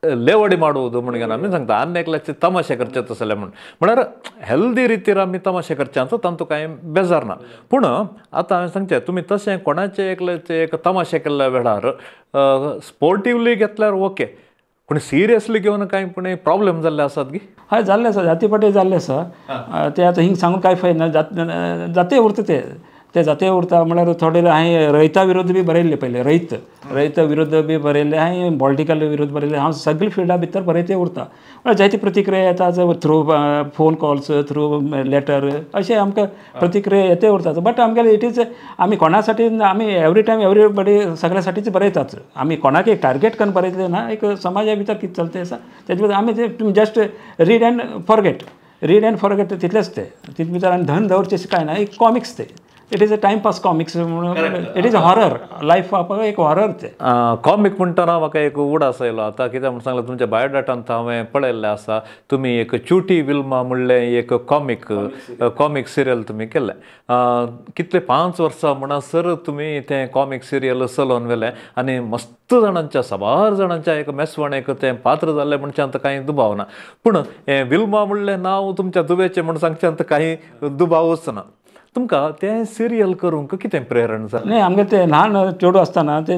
A: लेवडी ಮಾಡುವುದು म्हणून आमी सांगता, आनी एकल्याचे तमाशे करचे तसले म्हूण, म्हळ्यार हेल्दी रितीर आमी तमाशे करचे आतां तांतूं कांय बेजार ना. पूण आतां हांवें सांगचें तुमी तशें कोणाचे एकल्याचे एक तमाशे केल्ल्या वेळार स्पोर्टिवली घेतल्यार ओके, पूण सिरियसली घेवन कांय पूण प्रॉब्लेम जाल्ले आसात गी?
B: हय जाल्ले आसा, जाती पाटी जाल्ले आसा ते. आतां हिंग सांगून कांय फायदो ना, जाते उरता ते ते जाते उरता. म्हणल्यार थोडे हांवें रयता विरोध बी बरयल्ले पयले, रयत विरोध बी बरयल्ले हांवें, पॉलिटिकल विरोध बरयल्ले हांव, सगळे फिल्डा भितर बरयते उरता. म्हणल्यार जायती प्रतिक्रिया येता through phone calls, through letter, अशें आमकां प्रतिक्रिया येते उरतात. बट आमगेले it is आमी कोणासाठी आमी एवरी टायम एवरीबडी सगळ्यासाठीच बरयतात. आमी कोणाक एक टार्गेट करून बरयतले ना, एक समाजा भितर कितें चलता आसा तेजे भितर आमी ते तुमी just read and forget, read and forget तितलेंच ते तितून भितर. आनी धन दवरचें अशें कांय ना, एक कॉमिक्स ते, it is a time pass comics, it is a horror life एक हॉरर ते
A: कॉमिक म्हणटना म्हाका एक उडास आयलो. आतां कितें म्हूण सांगलें तुमच्या बायोडाटांत हांवें पळयल्लें आसा, तुमी एक चुटी विल्मा म्हणलें एक कॉमिक सिरियल तुमी केल्लें. कितले 5 वर्सां म्हणसर तुमी तें कॉमिक सिरियल चलोवन व्हेलें आनी मस्त जाणांच्या साबार जाणांच्या एक मेसवणेक तें पात्र जाल्लें म्हणचें आतां कांय दुबाव ना. पूण हें विल्मा म्हणलें नांव तुमच्या दुबेचें म्हूण सांगचें आतां कांय दुबावच ना. तुमकां तें सिरियल करूंक कितें प्रेरण जालें?
B: न्ही, आमगे ते ल्हान चेडूं आसतना ते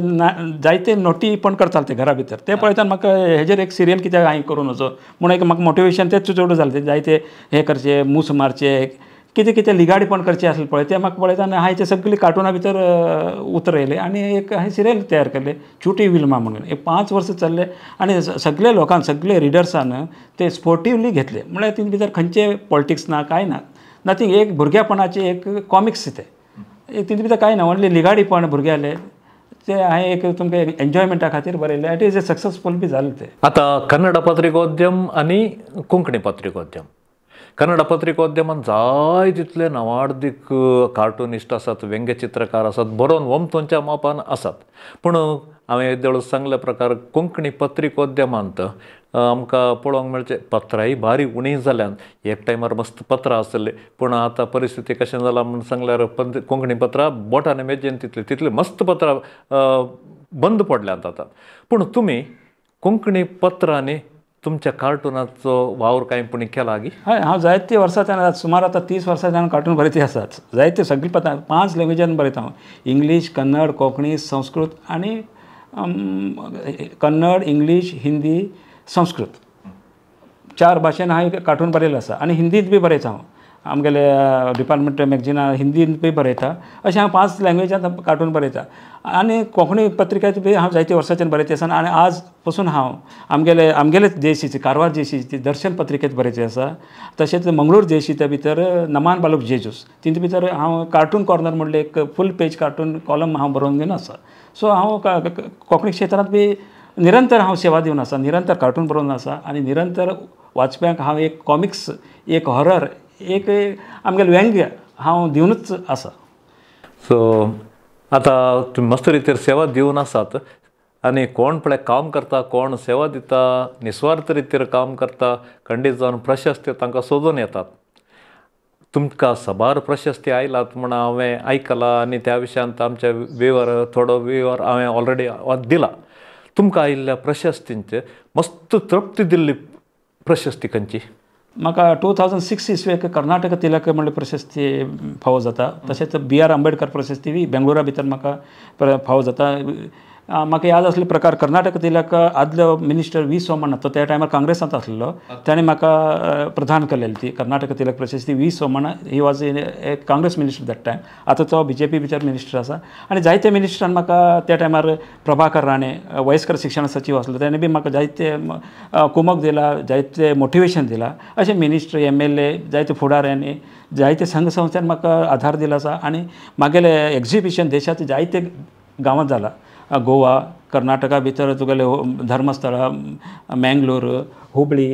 B: जायते नोटी पण करताले ते घरा भितर, ते पळयतना म्हाका हेजेर एक सिरियल कित्याक हांवें करूं नजो म्हूण एक म्हाका मोटिवेशन तेच चेडूं जालें. ते जायते हे करचे, मूस मारचे, कितें कितें लिगाडी पण करचें आसलें पळय, तें म्हाका पळयतना हांवें ते सगळीं कार्टुना भितर उतरयलें आनी एक हांवें सिरियल तयार केलें चुटी विल्मा म्हणून. एक 5 वर्सां चल्लें आनी सगळे लोकांक, सगळे रिडर्सान ते स्पोर्टिवली घेतले. म्हळ्यार तितून भितर खंयचे पॉलिटिक्स ना, कांय ना, नथींग, एक भुरग्यापणाचें एक कॉमिक्स तें, तितून भितर कांय ना, ओन्ली लिगाडीपण भुरग्यालें तें हांवें एक तुमकां एन्जॉयमेंटा खातीर बरयलें. It is a successful बी जालें तें.
A: आतां कन्नड पत्रिकोद्यम आनी कोंकणी पत्रिकोद्यम, कन्नड पत्रिकोद्यमान जाय तितले नावाडदीक कार्टुनिस्ट आसात, व्यंग्यचित्रकार आसात, बरोवन वमतोंच्या मापान आसात. पूण हांवें येदोळ सांगल्या प्रकार कोंकणी पत्रिकोद्यमांत आमकां पळोवंक मेळचें पत्रांय बारी उणी जाल्यान. एक टायमार मस्त पत्रां आसले, पूण आतां परिस्थिती कशें जालां म्हूण सांगल्यार कोंकणी पत्रां बोटांनी मेजून तितली तितली मस्त पत्रां बंद पडल्यांत आतां. पूण तुमी कोंकणी पत्रांनी तुमच्या कार्टुनाचो वावर कांय पुणी केला गी?
B: हय, हांव जायते वर्सां, सुमार आतां 30 वर्सां कार्टून बरयत आसात. जायते सगळीं पत्रां 5 लँग्वेजान बरयता हांव, इंग्लीश, कन्नड, कोंकणी, संस्कृत आनी कन्नड, इंग्लीश, हिंदी, संस्कृत, 4 भाशेन हांवें कार्टून बरयलें आसा. आनी हिंदींत बी बरयता हांव, आमगेले डिपार्टमेंट मॅगजिना हिंदींत बी बरयता. अशें हांव 5 लँग्वेजांत कार्टून बरयता. आनी कोंकणी पत्रिकेत बी हांव जायते वर्सांच्यान बरयत आसा. आनी आज पसून हांव आमगेले आमगेले जेसीची, कारवार जेसीची दर्शन पत्रिकेत बरयते आसा. तशेंच मंगळूर जेसीच्या भितर नमान बालूक जेजूस तितून भितर हांव कार्टून कॉर्नर म्हणलें एक फूल पेज कार्टून कॉलम हांव बरोवन घेवन आसा. सो हांव कोंकणी क्षेत्रांत बी निरंतर हांव सेवा दिवन आसा, निरंतर कार्टून बरोवन आसा आनी निरंतर वाचप्यांक हांव एक कॉमिक्स, एक हॉरर, एक आमगेलें व्यंग्य हांव दिवनूच आसा.
A: सो आतां तुमी मस्त रितीर सेवा दिवन आसात आनी कोण पळय काम करता, कोण सेवा दिता, निस्वार्थ रितीर काम करता, खंडीत जावन प्रशस्ती तांकां सोदून येतात. तुमकां साबार प्रशस्ती आयलात म्हूण हांवें आयकलां आनी त्या विशयांत आमच्या विवर थोडो विवर हांवें ऑलरेडी दिला. तुमकां आयिल्ल्या प्रशस्तींचे मस्त तृप्ती दिल्ली प्रशस्ती खंयची?
B: म्हाका 2006 इस्वेक कर्नाटक तिलक म्हणल्यार प्रशस्ती फावो जाता. तशेंच बी.आर. आंबेडकर प्रशस्ती बी बेंगलोरा भितर म्हाका फावो जाता. म्हाका याद आसले प्रकार कर्नाटक तिलक आदलो मिनिस्टर वी सोमण्णा, तो त्या टायमार काँग्रेसांत आसलो, ताणें म्हाका प्रदान केलेली ती कर्नाटक तिलक प्रशस्ती. V Somanna he was a Congress minister that time, आतां तो बीजेपी भितर मिनिस्टर आसा. आनी जायते मिनिस्टरान म्हाका त्या टायमार प्रभाकर राणे वयस्कर शिक्षण सचीव आसलो, ताणें बी म्हाका जायते कुमक दिला, जायते मोटिवेशन दिला. अशें मिनिस्टर, MLA, जायते फुडाऱ्यांनी, जायते संघ संस्थान म्हाका आधार दिला आसा. आनी म्हागेलें एग्जिबिशन देशाचे जायते गांवांत जाला, गोवा, कर्नाटका भितर तुगेले धर्मस्थळा, मँगलोर, हुबळी,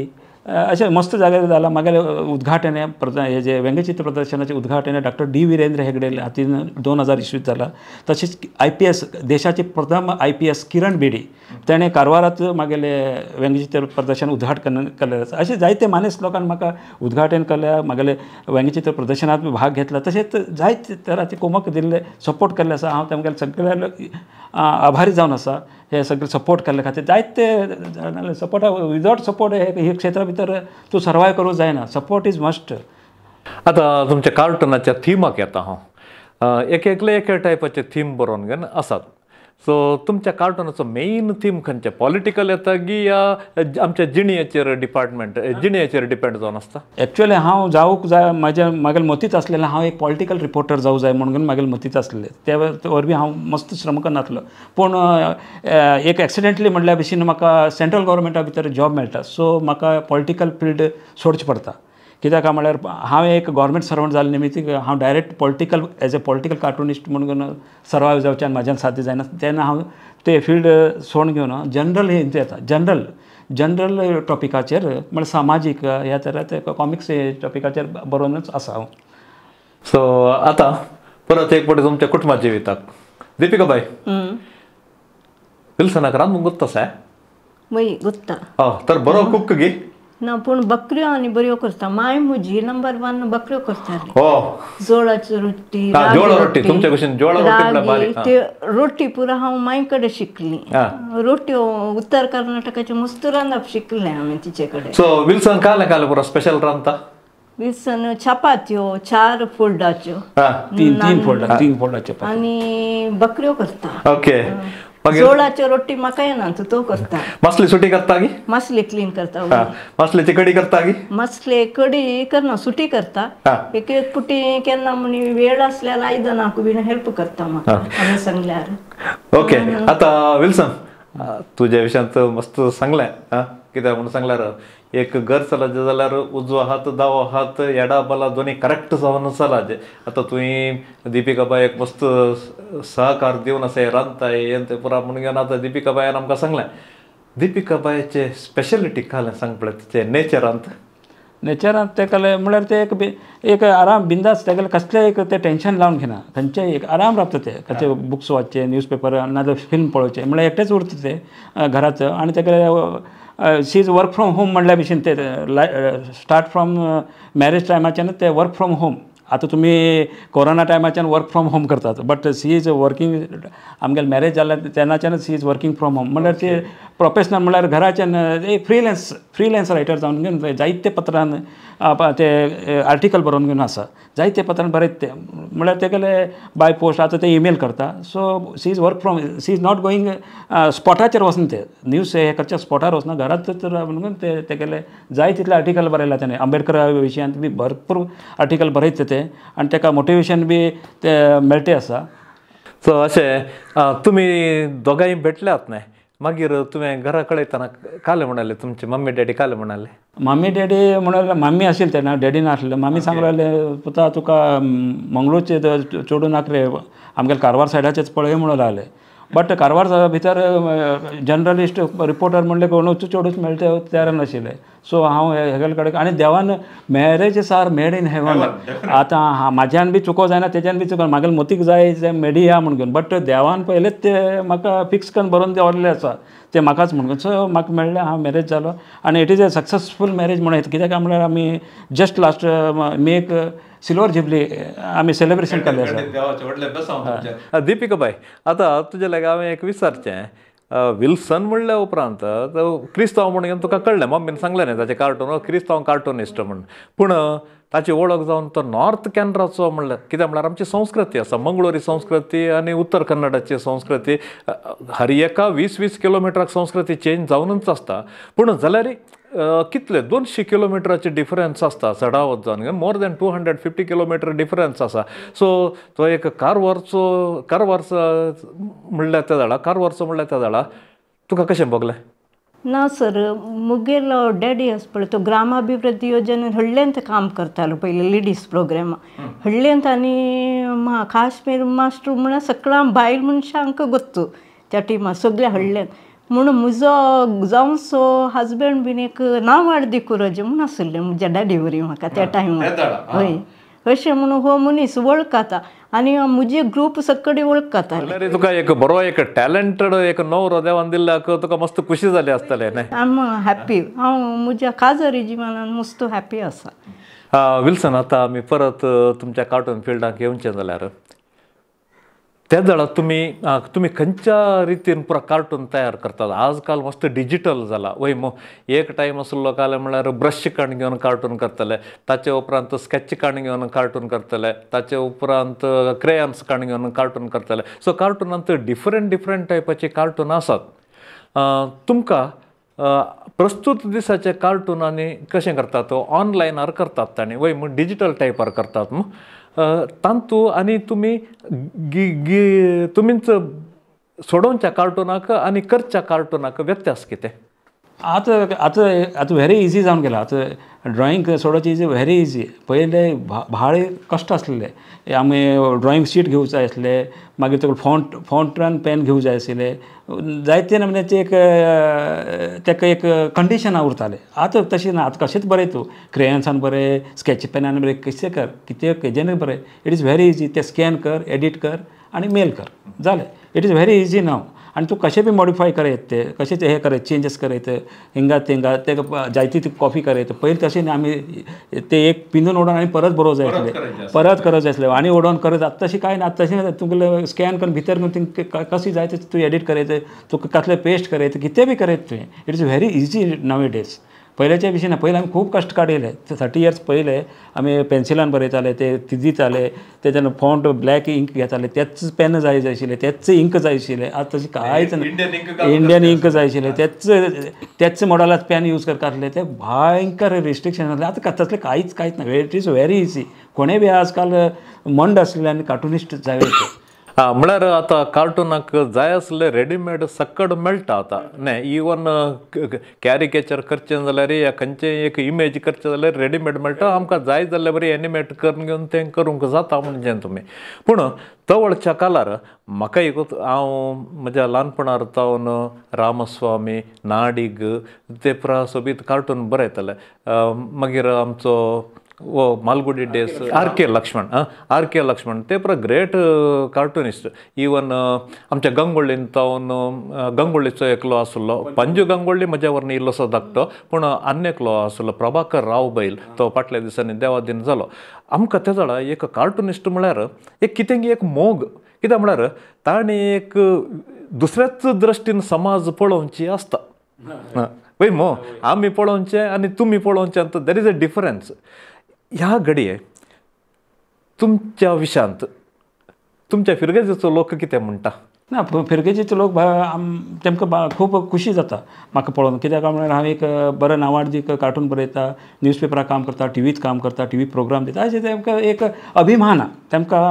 B: अशें मस्त जाग्यार जाला. म्हागेलें उद्घाटन हे जे व्यंगचित्र प्रदर्शनाचें उद्घाटन डॉक्टर डी विरेंद्र हेगडे हातीन 2000 इस्वीत जाला. तशेंच IPS, देशाचे प्रथम IPS Kiran Bedi ताणें कारवारांत म्हागेलें व्यंगचित्र प्रदर्शन उद्घाटन केल्लें आसा. अशें जायते मानेस्त लोकांनी म्हाका उद्घाटन केल्या, म्हागेले व्यंगचित्र प्रदर्शनांत भाग घेतला. तशेंच जायते तरांचे कुमक दिल्ले, सपोर्ट केल्ले आसा. हांव तेमगेले सगळ्या आभारी जावन आसा हे सगळे सपोर्ट केल्ले खातीर. जायते सपोर्ट, विदावट सपोर्ट हे क्षेत्रा भितर तूं सर्वायव करूंक जायना, सपोर्ट is must.
A: आतां तुमच्या कार्टुनाच्या थिमाक येता हांव. एक एकले एक टायपाचे थीम बरोवन घेवन आसात. सो तुमच्या कार्टुनाचो मेन थीम खंयचें? पॉलिटिकल येता गी या आमच्या जिणेचेर डिपार्टमेंट, जिणेचेर डिपेंड जावन आसता?
B: एक्चुअली हांव जावूंक जाय म्हाज्या म्हागेले मतींत आसलेलें हांव एक पॉलिटिकल रिपोर्टर जावूं जाय म्हणून म्हागेले मतींत आसलेलें. त्या वरवीं हांव मस्त श्रम करनासलो. पूण एक एक्सिडेंटली म्हणल्या भशेन म्हाका सेंट्रल गव्हर्मेंटा भितर जॉब मेळटा. सो म्हाका पॉलिटिकल फिल्ड सोडचें पडटा. कित्याक म्हळ्यार हांव एक गव्हर्मेंट सर्वंट जाल्ले निमित्त हांव direct political as a political cartoonist म्हणून सर्वायव जावचें आनी म्हाज्यान साध्य जायना. तेन्ना हांव ते फिल्ड सोडून घेवन जनरल हे येता, जनरल जनरल टॉपिकाचेर म्हळ्यार सामाजीक ह्या तरा ते कॉमिक्स टॉपिकाचेर बरोवनच आसा हांव.
A: सो आतां परत एक फावटी तुमच्या कुटुंबा जिविताक दीपिका बाय, विल्सनाक रांदूंक गुत्ता आसा?
C: वय गुत्ता.
A: तर बरो कुक गी
C: ना, पूण बकऱ्यो आनी बऱ्यो करता. माय म्हजी नंबर 1 बकऱ्यो करताली. जोळाची रोटी,
A: रोटी तुमच्या
C: ते रोटी पुरा हांव माय कडेन शिकली. रोट्यो उत्तर कर्नाटकाचे मस्त रांदप शिकलें हांवें तिचे कडेन.
A: सो विल्सन काले काले पुरा स्पेशल रांदता?
C: विल्सन चपात्यो 4 फोल्डाच्यो,
B: 3 फोल्ड, 3 फोल्डाच्यो
C: आनी बकऱ्यो करता.
A: ओके.
C: जोळाच्यो रोटी म्हाका येना, तो करता.
A: मासली सुटी करता की?
C: मासली क्लीन करता.
A: मासलेची कडी करता की?
C: मासले कडी करना, सुटी करता. एक एक पुटी केन्ना म्हणी वेळ आसल्यार आयदनाक बीन हेल्प करता म्हाका हांवें सांगल्यार.
A: ओके. आतां विल्सन, तुज्या विशयांत मस्त सांगलें. कित्याक म्हणून सांगल्यार एक घर चलाचें जाल्यार उजवो हात दावो हात एडा बला दोनी करेक्ट जावन चलाचें. आतां तुवें दिपिका बायक मस्त सहकार दिवन अशें रांदताय हें तें पुरा म्हणून घेवन आतां दिपिका बायन आमकां सांगलें. दिपिका बायचें स्पेशलिटी कालें सांग पळय तिचें नेचरांत.
B: नेचरांत तेका म्हळ्यार ते एक एक आराम बिंदास, तेगेलें कसलें एक तें टेंशन लावन घेना, खंयचें एक आराम रावता ते. खंयचे बुक्स वाचचे, न्यूज पेपर नाजाल्यार फिल्म पळोवचें, म्हळ्यार एकटेच उरता ते घराच. आनी तेगेलें she is work from home म्हणल्या भशेन ते स्टार्ट फ्रॉम मॅरेज टायमाच्यान ते वर्क फ्रॉम होम. आतां तुमी कोरोना टायमाच्यान वर्क फ्रॉम होम करतात, बट she is working. आमगेलें मॅरेज जालें तेन्नाच्यान she is working from home. म्हणल्यार ते प्रोफेशनल म्हणल्यार घराच्यान एक फ्रिलेन्स रायटर जावन घेवन जायते पत्रान ते आर्टिकल बरोवन घेवन आसा, जायते पत्रान बरयत ते. म्हणल्यार तेगेले बाय पोस्ट आतां ते इमेल करता. So she is work from, she is not going स्पॉटाचेर वचना, ते न्यूज हे करच्या स्पॉटार वचना, घरांत म्हणून ते तेगेले जाय तितले आर्टिकल बरयला तेणें. आंबेडकरा विशयांत बी भरपूर आर्टिकल बरयत ते आनी तेका मोटिवेशन बी ते मेळटे आसा.
A: सो अशें तुमी दोगांय भेटल्यात न्हय, मागीर तुवें घरा कळयतना कालें म्हणाले तुमचे मम्मी डॅडी? कालें म्हणाले
B: मम्मी डॅडी म्हणाले, मम्मी आशिल्ली तेन्ना, डॅडी नासले. मम्मी सांगलें, पुता तुका मंगळूरचे चेडूं नाका रे, आमगेले कारवार सायडाचेच पळय म्हणून लागले. बट कारवार भितर जर्नलिस्ट रिपोर्टर म्हणले कोणूच चेडूच मेळटे तयार नाशिल्ले. सो हांव हेगेले कडेन आनी देवान marriages are made in heaven. आतां म्हाज्यान बी चुको जायना, तेज्यान बी चुको, म्हागेले मोतीक जाय ते मेडिया म्हण घेवन, बट देवान पयलेच ते म्हाका फिक्स करून बरोवन दवरलें आसा ते म्हाकाच म्हणून. सो म्हाका मेळ्ळें, हांव मॅरेज जालो आनी it is a successful marriage म्हणून येता. कित्याक म्हणल्यार आमी जस्ट लास्ट मेक सिल्वर जुबली आमी सेलिब्रेशन केल्लें आसा.
A: दिपिका बाय, आतां तुजे लागीं हांवें एक विचारचें, विल्सन म्हणल्या उपरांत क्रिस्तांव म्हणून तुका कळ्ळें, मम्मीन सांगलें न्ही ताचें कार्टून क्रिस्तांव कार्टुनिस्ट म्हण, पूण ताची वळख जावन तो नॉर्थ कॅनराचो म्हणल्यार कित्याक म्हणल्यार आमची संस्कृती आसा, मंगळुरी संस्कृती आनी उत्तर कन्नडाची संस्कृती, हर एका 20-20 किलोमिटराक संस्कृती चेंज जावनूच आसता. पूण जाल्यार कितले 200 किलोमिटराचे डिफरन्स आसता चडावत जावन, मोर दॅन 250 किलोमिटर डिफरन्स आसा. सो तो एक कारवारचो, कारवारचो म्हणल्यार त्या जाणा, कारवारचो म्हणल्यार त्या जाणा, तुका कशें भोगलें?
C: ना सर, मुगेलो डॅडी आसा पळय तो ग्रामाभिवृद्धी योजनेन हळ्ळेंत काम करतालो पयलीं, लेडीज प्रोग्रामा हळ्ळेंत. आनी काश्मीर मास्टर म्हळ्यार सगळ्या बायल मनशांक गोत्तू त्या टिमा सगळ्या हळ्ळेंत. म्हणून म्हजो जावंसो हजबंड बीन एक नांवाड कुरज म्हूण आसलें म्हज्या डॅडी वरी म्हाका त्या टायमार. हय, अशें म्हणून हो मनीस वळखता आनी म्हजे ग्रूप सगळे वळखता.
A: तुका एक बरो एक टॅलेंटेड एक नवरो देवान दिल्ल्याक तुका मस्त खुशी जाली आसतलें न्हय?
C: I am happy. हांव म्हज्या काजरी जिवनान मस्त हॅपी आसा.
A: विल्सन, आतां आमी परत तुमच्या कार्टून फिल्डाक येवचें जाल्यार त्या जाणां तुमी तुमी खंयच्या रितीन पुरा कार्टून तयार करतात? आजकाल मस्त डिजिटल जाला वय मो, एक टायम आसलो काल म्हणल्यार ब्रश काण घेवन कार्टून करतले, ताचे उपरांत स्कॅच काण घेवन कार्टून करतले, ताचे उपरांत क्रेयन्स काण घेवन कार्टून करतले. सो कार्टुनांत डिफरंट डिफरंट टायपाचे कार्टून आसात. तुमकां प्रस्तुत दिसाचे कार्टून आनी कशें करतात? ऑनलायनार करतात तांणी वय म्हण, डिजिटल टायपार करतात तांतू, आनी तुमी तुमीच सोडोवच्या कार्टुनाक आनी करच्या कार्टुनाक व्यत्यास कितें?
B: आतां आतां आतां व्हेरी इजी जावन गेला. आतां ड्रॉइंग सोडोवची is very easy. पयले भाळे कश्ट आसलेले, आमी ड्रॉइंग शीट घेवंक जाय आसले, मागीर तुका फाउंटन पेन घेवंक जाय आशिल्ले, जायते नमुन्याचे एक ताका एक कंडिशनां उरतालें. आतां तशें ना, आतां कशेंच बरय तूं, क्रेयन्सान बरय, स्कॅच पेनान बरय, कशें कर, कितें केजेनूय बरय, it is very easy. तें स्कॅन कर, एडीट कर आनी मेल कर, जालें. It is very easy now. आनी तूं कशें बी मॉडिफाय करयत, ते कशें हें करयत, चेंजीस करयत, हिंगा थिंगा ते जायती ती कॉपी करयत. पयलीं तशें न्ही, आमी ते एक पिंजून उडोवन आनी परत बरोवंक जाय आसलें, परत करत जाय आसलें आनी उडोवन करत. आतां तशें कांय ना, आतां तशें तुगेलें स्कॅन करून भितर कशें जाय तें तूं एडीट करयत, तुका कसलें पेस्ट करयत, कितें बी करयत तुवें. It is very easy nowadays. पयल्याच्या विशीं ना, पयलीं आमी खूब कश्ट काडिल्ले. 30 इयर्स पयले आमी पेन्सिलान बरयताले, ते तिजिताले, तेच्यान फॉन्ट ब्लॅक इंक घेताले, तेच पेन जाय जाय आशिल्ले, तेच इंक जाय आशिल्ले. आतां तशें कांयच ना, इंडियन इंक जाय आशिल्ले, तेच तेच मॉडलाच पेन यूज करता आसले, ते भयंकर रिस्ट्रिक्शन आसलें. आतां तसलें कांयच कांयच ना. It is very easy. कोणेय बी आजकाल मंड आसलें आनी कार्टुनिस्ट जाय.
A: आं म्हळ्यार आतां कार्टुनाक जाय आसलें रेडीमेड सक्कड मेळटा आतां न्ही. इवन कॅरिकेचर करचें जाल्यार या खंयचें एक इमेज करचें जाल्यार रेडीमेड मेळटा, आमकां जाय जाल्यार बरी एनिमेट करून घेवन तें करूंक जाता म्हणजे तुमी. पूण तवळच्या काळार म्हाका एक हांव म्हज्या ल्हानपणार जावन रामस्वामी नाडीग ते पुरा सोबीत कार्टून बरयताले. मागीर आमचो वो Malgudi days R K Laxman, R K Laxman ते पुरा ग्रेट कार्टुनिस्ट. इवन आमच्या गंगोळ्ळीन जावन गंगोळ्ळीचो एकलो आसलो पंजू गंगोळ्ळी म्हज्या वरन इल्लोसो धाकटो, पूण आनी एकलो आसलो प्रभाकर राव बैल, तो फाटल्या दिसांनी देवादीन जालो. आमकां ते जाणा एक कार्टुनिस्ट म्हळ्यार एक कितें एक मोग, कित्याक म्हळ्यार ताणें एक दुसऱ्याच दृश्टीन समाज पळोवची आसता. वय मो आमी पळोवचें आनी तुमी पळोवचें there is a difference. ह्या घडये तुमच्या विशांत तुमच्या फिरगेजीचो लोक कितें म्हणटा?
B: ना, फिरगेजीचो लोक तेमकां खूब खुशी जाता म्हाका पळोवन. कित्याक म्हळ्यार हांव एक बरो नांवाडदीक कार्टून बरयता, न्यूजपेपरार काम करता, टिवीत काम करता, टिवी प्रोग्राम दिता, अशें तेमकां एक अभिमान, तेमकां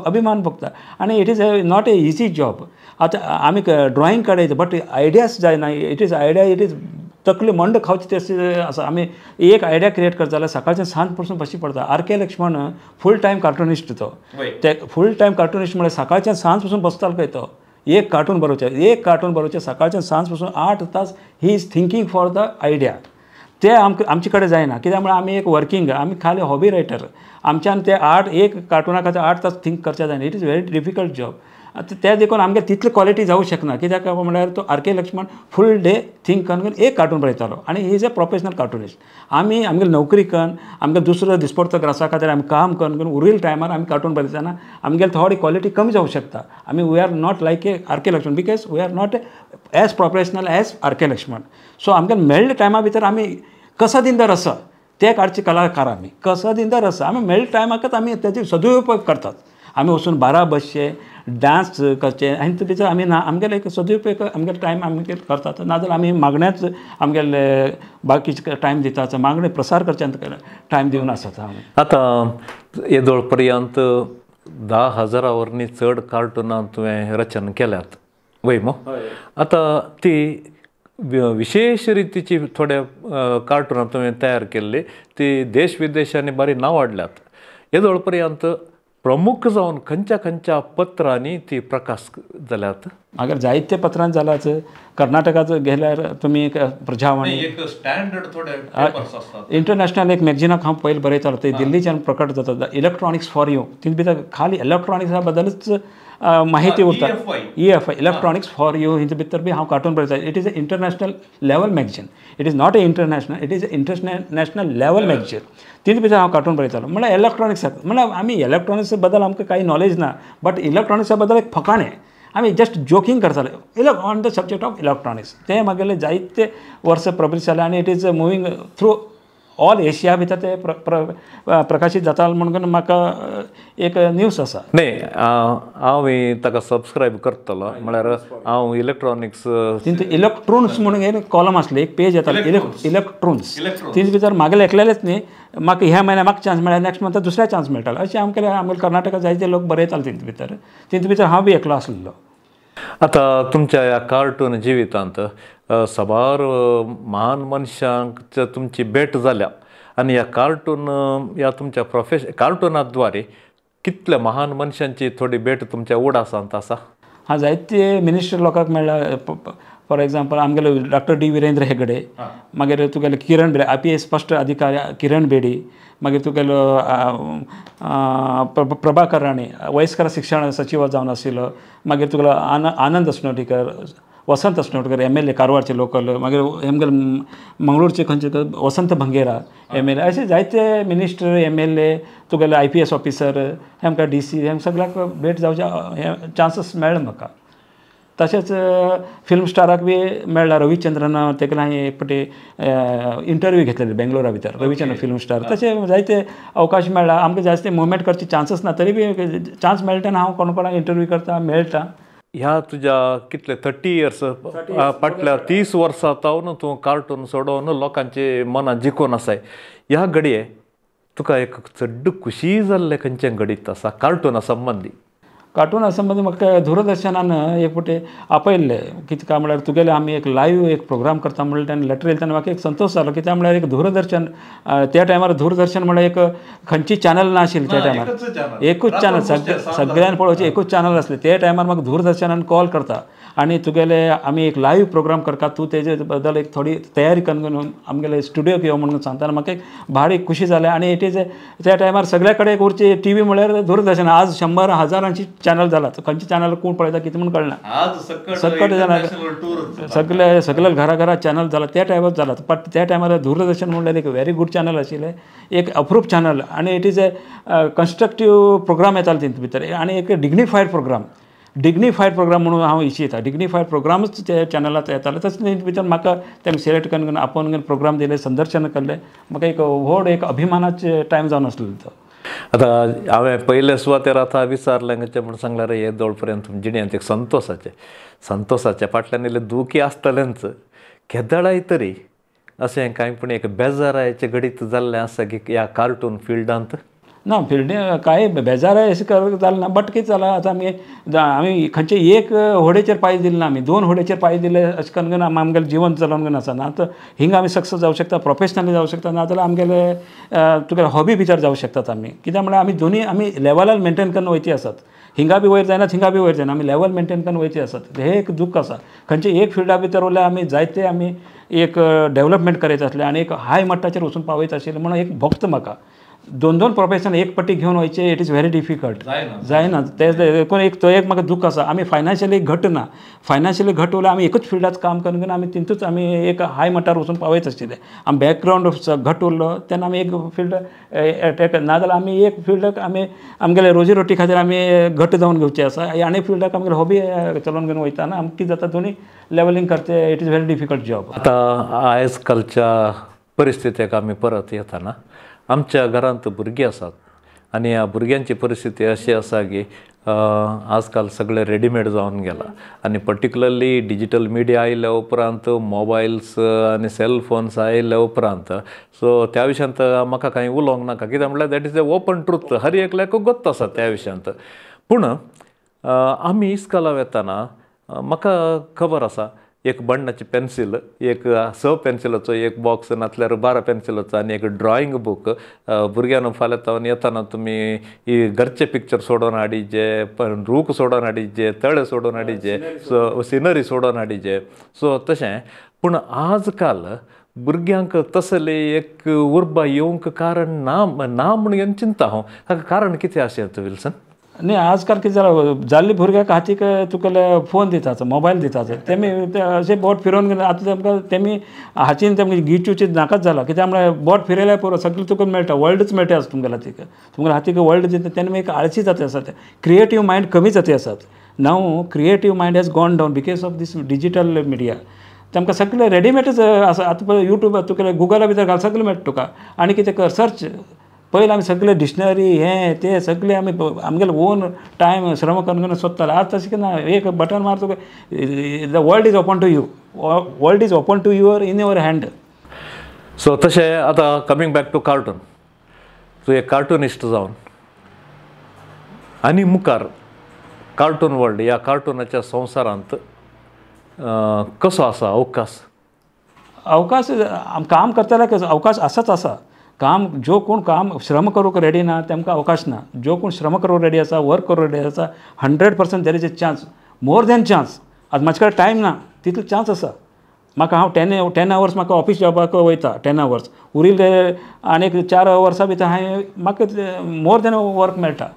B: अभिमान भोगता. आनी it is not a easy job. आतां आमी ड्रॉइंग काडयता बट आयडियाज जायना. It is idea, it is तकली मंड खावची तशी आसा. आमी एक आयडिया क्रिएट करता जाल्यार सकाळचे सांज पसून बशी पडता. R K Laxman full time cartoonist तो, ते फूल टायम कार्टुनिस्ट म्हळ्यार सकाळचे सांज पसून बसतालो खंय तो, एक कार्टून बरोवचें, एक कार्टून बरोवचें सकाळचे सांज पसून 8 तास he is thinking for the idea. ते आमकां आमचे कडेन जायना, कित्याक म्हळ्यार आमी एक वर्किंग, आमी खाली हॉबी रायटर, आमच्यान ते 8 एक कार्टुना खातीर 8 तास थिंक करचें जायना. It is very difficult job. आतां ते देखून आमगे तितली क्वॉलिटी जावं शकना, कित्याक म्हळ्यार तो R K Laxman full day think करून एक कार्टून बरयतालो आनी he is a professional cartoonist. आमी आमगे नोकरी करून आमगे दुसरो दिसपडतो ग्रासा खातीर आमी काम करून करून उरिल्ल्या टायमार आमी कार्टून बरयतना आमगे थोडी क्वॉलिटी कमी जावं शकता. आमी we are not like a R K Laxman because we are not as professional as R K Laxman. So आमगे मेळ्ळे टायमा भितर आमी कसदिंदर आसा ते काडचे कलाकार, आमी कसदिंदर आसा, आमी मेळ्ळे टायमाकच आमी तेजे सदुपयोग करतात. आमी वचून बारा बसचे डांस करचे आनी भितर आमी ना आमगेले एक सदुपयोग आमगेले टायम आमगेले करतात. नाजाल्यार आमी मागण्याच आमगेले बाकीचे टायम दितात, मागणे प्रसार करचे टायम दिवन आसता आमी.
A: आतां येदोळ पर्यंत 10,000 वरनी चड कार्टुनां तुवें रचन केल्यात वय मो? आतां ती विशेश रितीची थोड्या कार्टुनां तुवें तयार केल्ली ती देश विदेशांनी बरी नांवाडल्यात. येदोळ पर्यंत प्रमुख जावन खंयच्या खंयच्या पत्रांनी ती प्रकाश जाल्यात?
B: अगर जायते पत्रां जाल्यात. कर्नाटकाच गेल्यार तुमी एक प्रजावाणी,
A: एक स्टँडर्ड थोडे पेपर्स आसतात,
B: इंटरनॅशनल एक मॅगझिनाक हांव पयलीं बरयतालो, ते दिल्लीच्यान प्रकट जाता, इलेक्ट्रॉनिक्स फॉर you. तितून भितर खाली इलेक्ट्रॉनिक्सा बद्दलच माहिती उरता. EFI electronics for you हिचे भितर बी हांव कार्टून बरयता. It is a international level magazine, it is not a international, it is a international level magazine. तितून भितर हांव कार्टून बरयतालो. म्हळ्यार इलेक्ट्रॉनिक्साक म्हळ्यार आमी इलेक्ट्रॉनिक्सा बद्दल आमकां कांय नॉलेज ना, बट इलेक्ट्रॉनिक्सा बद्दल एक फकाणें आमी जस्ट जोकींग करताले on the subject of electronics. ते म्हागेले जायते वर्सां पब्लीश जालें आनी it is moving through all Asia भितर ते प्रकाशीत जाता म्हणून म्हाका एक न्यूज आसा.
A: न्ही, हांव ताका सबस्क्रायब करतलो. म्हळ्यार हांव इलेक्ट्रॉनिक्स
B: तितून इलेक्ट्रोन्स म्हणून एक कॉलम आसलें, एक पेज येतालें इलेक्ट्रोन्स. तितून भितर म्हागेले एकलेलेच न्ही, म्हाका ह्या म्हयन्याक म्हाका चान्स मेळ्ळा, नेक्स्ट मंथाक दुसऱ्या चान्स मेळटालो. अशें आमकां आमगेले कर्नाटका जायते लोक बरयताले तितून भितर. तितून भितर हांव बी एकलो आसलेलो.
A: आतां तुमच्या ह्या कार्टून जिवितांत साबार महान मनशांक तुमची भेट जाल्या आनी ह्या कार्टून ह्या तुमच्या कार्टुनाद्वारे कितल्या महान मनशांची थोडी भेट तुमच्या उडासांत आसा?
B: हां, जायते मिनिस्टर लोकांक मेळ्ळा. फॉर एग्जाम्पल आमगेलो डॉक्टर डी विरेंद्र हेगडे, मागीर तुगेलो किरण बेडी, IPS first अधिकारी किरण बेडी, मागीर तुगेलो प्रभाकर राणे वयस्कर शिक्षण सचिव जावन आशिल्लो, मागीर तुगेलो आनंद अस्नोटीकर, वसंत अस्नोटकर MLA कारवारचे लोकल, मागीर आमगेले मंगळूरचे खंयचे वसंत भंगेरा MLA, अशे जायते मिनिस्टर MLA, तुगेले IPS officer, आमकां DC, हें सगळ्याक भेट जावचे हे चान्सीस मेळ्ळे म्हाका. तशेंच फिल्म स्टाराक बी मेळ्ळा रविचंद्रन तेका हांवें एक फावटी इंटरव्यू घेतलेली बेंगलोरा भितर रविचंद्र फिल्म स्टार. तशें जायते अवकाश मेळ्ळा आमकां जास्त मुवमेंट करचे चान्सीस ना तरी बी चान्स मेळटा आनी हांव कोण कोणाक इंटरव्यू करता मेळटा.
A: ह्या तुज्या कितले 30 इयर्स फाटल्या 30 वर्सां तावन तूं कार्टून सोडोवन लोकांचे मनां जिखून आसाय. ह्या घडये तुका एक चड खुशी जाल्लें खंयचें घडीत आसा कार्टुना संबंदी?
B: कार्टुना संबंदी म्हाका दूरदर्शनान एक फावटी आपयल्लें कितें काय म्हळ्यार तुगेलें आमी एक लायव्ह एक प्रोग्राम करता म्हणलें तेन्ना लेटर येयलें तेन्ना म्हाका एक संतोश जालो कित्याक म्हळ्यार एक दूरदर्शन त्या टायमार दूरदर्शन म्हळ्यार एक खंयची चॅनल नाशिल्ली त्या टायमार एकूच चॅनल सगळ्यान पळोवचें एकूच चॅनल आसलें. त्या टायमार म्हाका दूरदर्शनान कॉल करता आनी तुगेले आमी एक लायव्ह प्रोग्राम करता तूं तेजे बद्दल एक थोडी तयारी करून आमगेले स्टुडियोक यो म्हणून सांगतना म्हाका एक भारी खुशी जालें. आनी it is त्या टायमार सगळ्या कडेन उरची टी व्ही म्हळ्यार दूरदर्शन. आज 100 हजारांची चॅनल जाला खंयचे चॅनल कोण पळयता कितें म्हूण कळना सकट जाला सगळे सगळे घरा घरा चॅनल जाला त्या टायमार जाला. बट त्या टायमार दूरदर्शन म्हणल्यार एक व्हेरी गूड चॅनल आशिल्लें एक अप्रूव चॅनल आनी it is a constructive programme येताले तितून भितर आनी एक डिग्निफायड प्रोग्राम डिग्निफायड प्रोग्राम म्हणून हांव इच्छिता डिग्निफायड प्रोग्रामच ते चॅनलात येताले. तशें भितर म्हाका तेमी सिलेक्ट करून आपोवन प्रोग्राम दिले संदर्शन केल्लें म्हाका एक व्हड एक अभिमानाचे टायम जावन आसलो तो.
A: आतां हांवें पयले सुवातेर आतां विचारलें खंयचें म्हूण सांगल्यार हे दोळ पर्यंत जिणेंत एक संतोसाचें संतोसाच्या फाटल्यान इल्लें दुखी आसतलेंच केदळाय तरी अशें कांय पूण एक बेजारायचें घडीत जाल्लें आसा की ह्या कार्टून फिल्डांत?
B: ना फिल्डीन कांय बेजाराय अशें जालें ना बट कितें जालां आतां आमी आमी खंयचे एक होडेचेर पांय दिले ना आमी 2 होडेचेर पांय दिले अशें करून आमी आमगेलें जिवन चलोवन आसा. ना आतां हिंगा आमी सक्सेस जावं शकता प्रोफेशनली जावं शकता ना जाल्यार आमगेले तुगेले हॉबी भितर जावं शकतात आमी. कित्याक म्हळ्यार आमी दोनी आमी लेवलार मेनटेन करून वयती आसात हिंगा बी वयर जायना थिंगा बी वयर जायना आमी लेवल मेनटेन करून वयती आसात. हें एक दूख आसा खंयचे एक फिल्डा भितर उरल्यार आमी जायते आमी एक डेवलपमेंट करयत आसले आनी एक हाय मट्टाचेर वचून पावयत आशिल्लें म्हणून एक भोगता म्हाका. 2-2 प्रोफेशन एक पट्टी घेवन वयचें it is very difficult जायना तें देखून एक तो एक म्हाका दूख आसा. आमी फायनान्शियली घट ना फायनान्शियली घट उरल्यार आमी एकूच फिल्डांत काम करून आमी तितूच आमी एक हाय मट्टार वचून पावयत आशिल्ले. आमी बॅकग्रावंड घट उरलो तेन्ना आमी एक फिल्ड नाजाल्यार आमी एक फिल्डाक आमी आमगेले रोजी रोटी खातीर आमी घट जावन घेवचें आसा आनी फिल्डाक आमगेले हॉबी चलोवन घेवन वयताना आमकां कितें जाता दोनी लेवलींग करचें it is very difficult job.
A: आतां आयज कालच्या परिस्थितीक आमी परत येताना आमच्या घरांत भुरगीं आसात आनी ह्या भुरग्यांची परिस्थिती अशी आसा की आजकाल सगळें रेडीमेड जावन गेलां आनी पर्टिक्युलरली डिजीटल मिडिया आयल्या उपरांत मोबायल्स आनी सेलफोन्स आयल्या उपरांत सो त्या विशयांत म्हाका कांय उलोवंक नाका कित्याक म्हळ्यार that is a open truth हर एकल्याक गोत्त आसा त्या विशयांत. पूण आमी इस्कॉला वेताना म्हाका खबर आसा एक बण्णाची पेन्सील एक 6 पेन्सिलाचो एक बॉक्स नासल्यार 12 पेन्सिलाचो आनी एक ड्रॉइंग बूक भुरग्यांनो फाल्यां तावन येताना तुमी ही घरचे पिक्चर सोडोवन हाडिजे रूख सोडोवन हाडिजे तळे सोडोवन हाडिजे सो सिनरी सोडोवन हाडिजे सो तशें. पूण आज काल भुरग्यांक तसले एक उर्बा येवंक कारण ना ना म्हूण चिंता हांव ताका कारण कितें आशें विल्सन?
B: न्ही आजकाल कितें जालां जाल्ले भुरग्याक हातीक तुका फोन दितात मोबायल दितात तेमी अशें बोट फिरोवन गेले आतां तेमकां तेमी हातीन तेमगे गिचूची नाकाच जाला कित्याक म्हळ्यार बोट फिरयल्यार पुरो सगळें तुका मेळटा वर्ल्डच मेळटा आसा तुमगेल्या हातीक तुमगेल्या हातीक वर्ल्ड दिता तेन्ना एक आळशी जाता आसा क्रिएटीव मायंड कमी जाता आसात. Now creative mind has gone down because of this digital media. तांकां सगळें रेडीमेडच आसा आतां पळय यूट्यूब तुका गुगला भितर घाल सगळें मेळटा तुका आनी कितें कर सर्च पयलीं आमी सगळे डिक्शनरी हें तें सगळें आमी आमगेले ओन टायम श्रम करून सोदताले. आज तशें कितें ना एक बटन मार तुका the world is open to you world is open to your in your hand.
A: So तशें आतां कमींग बॅक टू कार्टून तूं एक कार्टुनिस्ट जावन आनी मुखार कार्टून वर्ल्ड ह्या कार्टुनाच्या संवसारांत कसो आसा अवकाश?
B: अवकाश काम करतल्याक अवकाश आसाच आसा. काम जो कोण काम श्रम करूंक रेडी ना तेमकां अवकाश ना. जो कोण श्रम करूंक रेडी आसा वर्क करूंक रेडी आसा 100% there is a chance more than chance. आतां म्हाजे कडेन टायम ना तितलो चान्स आसा म्हाका. हांव 10 आवर्स म्हाका ऑफीस जॉबाक वयता 10 आवर्स उरिल्ले आनीक 4 वर्सां भितर हांवें म्हाका मोर दॅन वर्क मेळटा.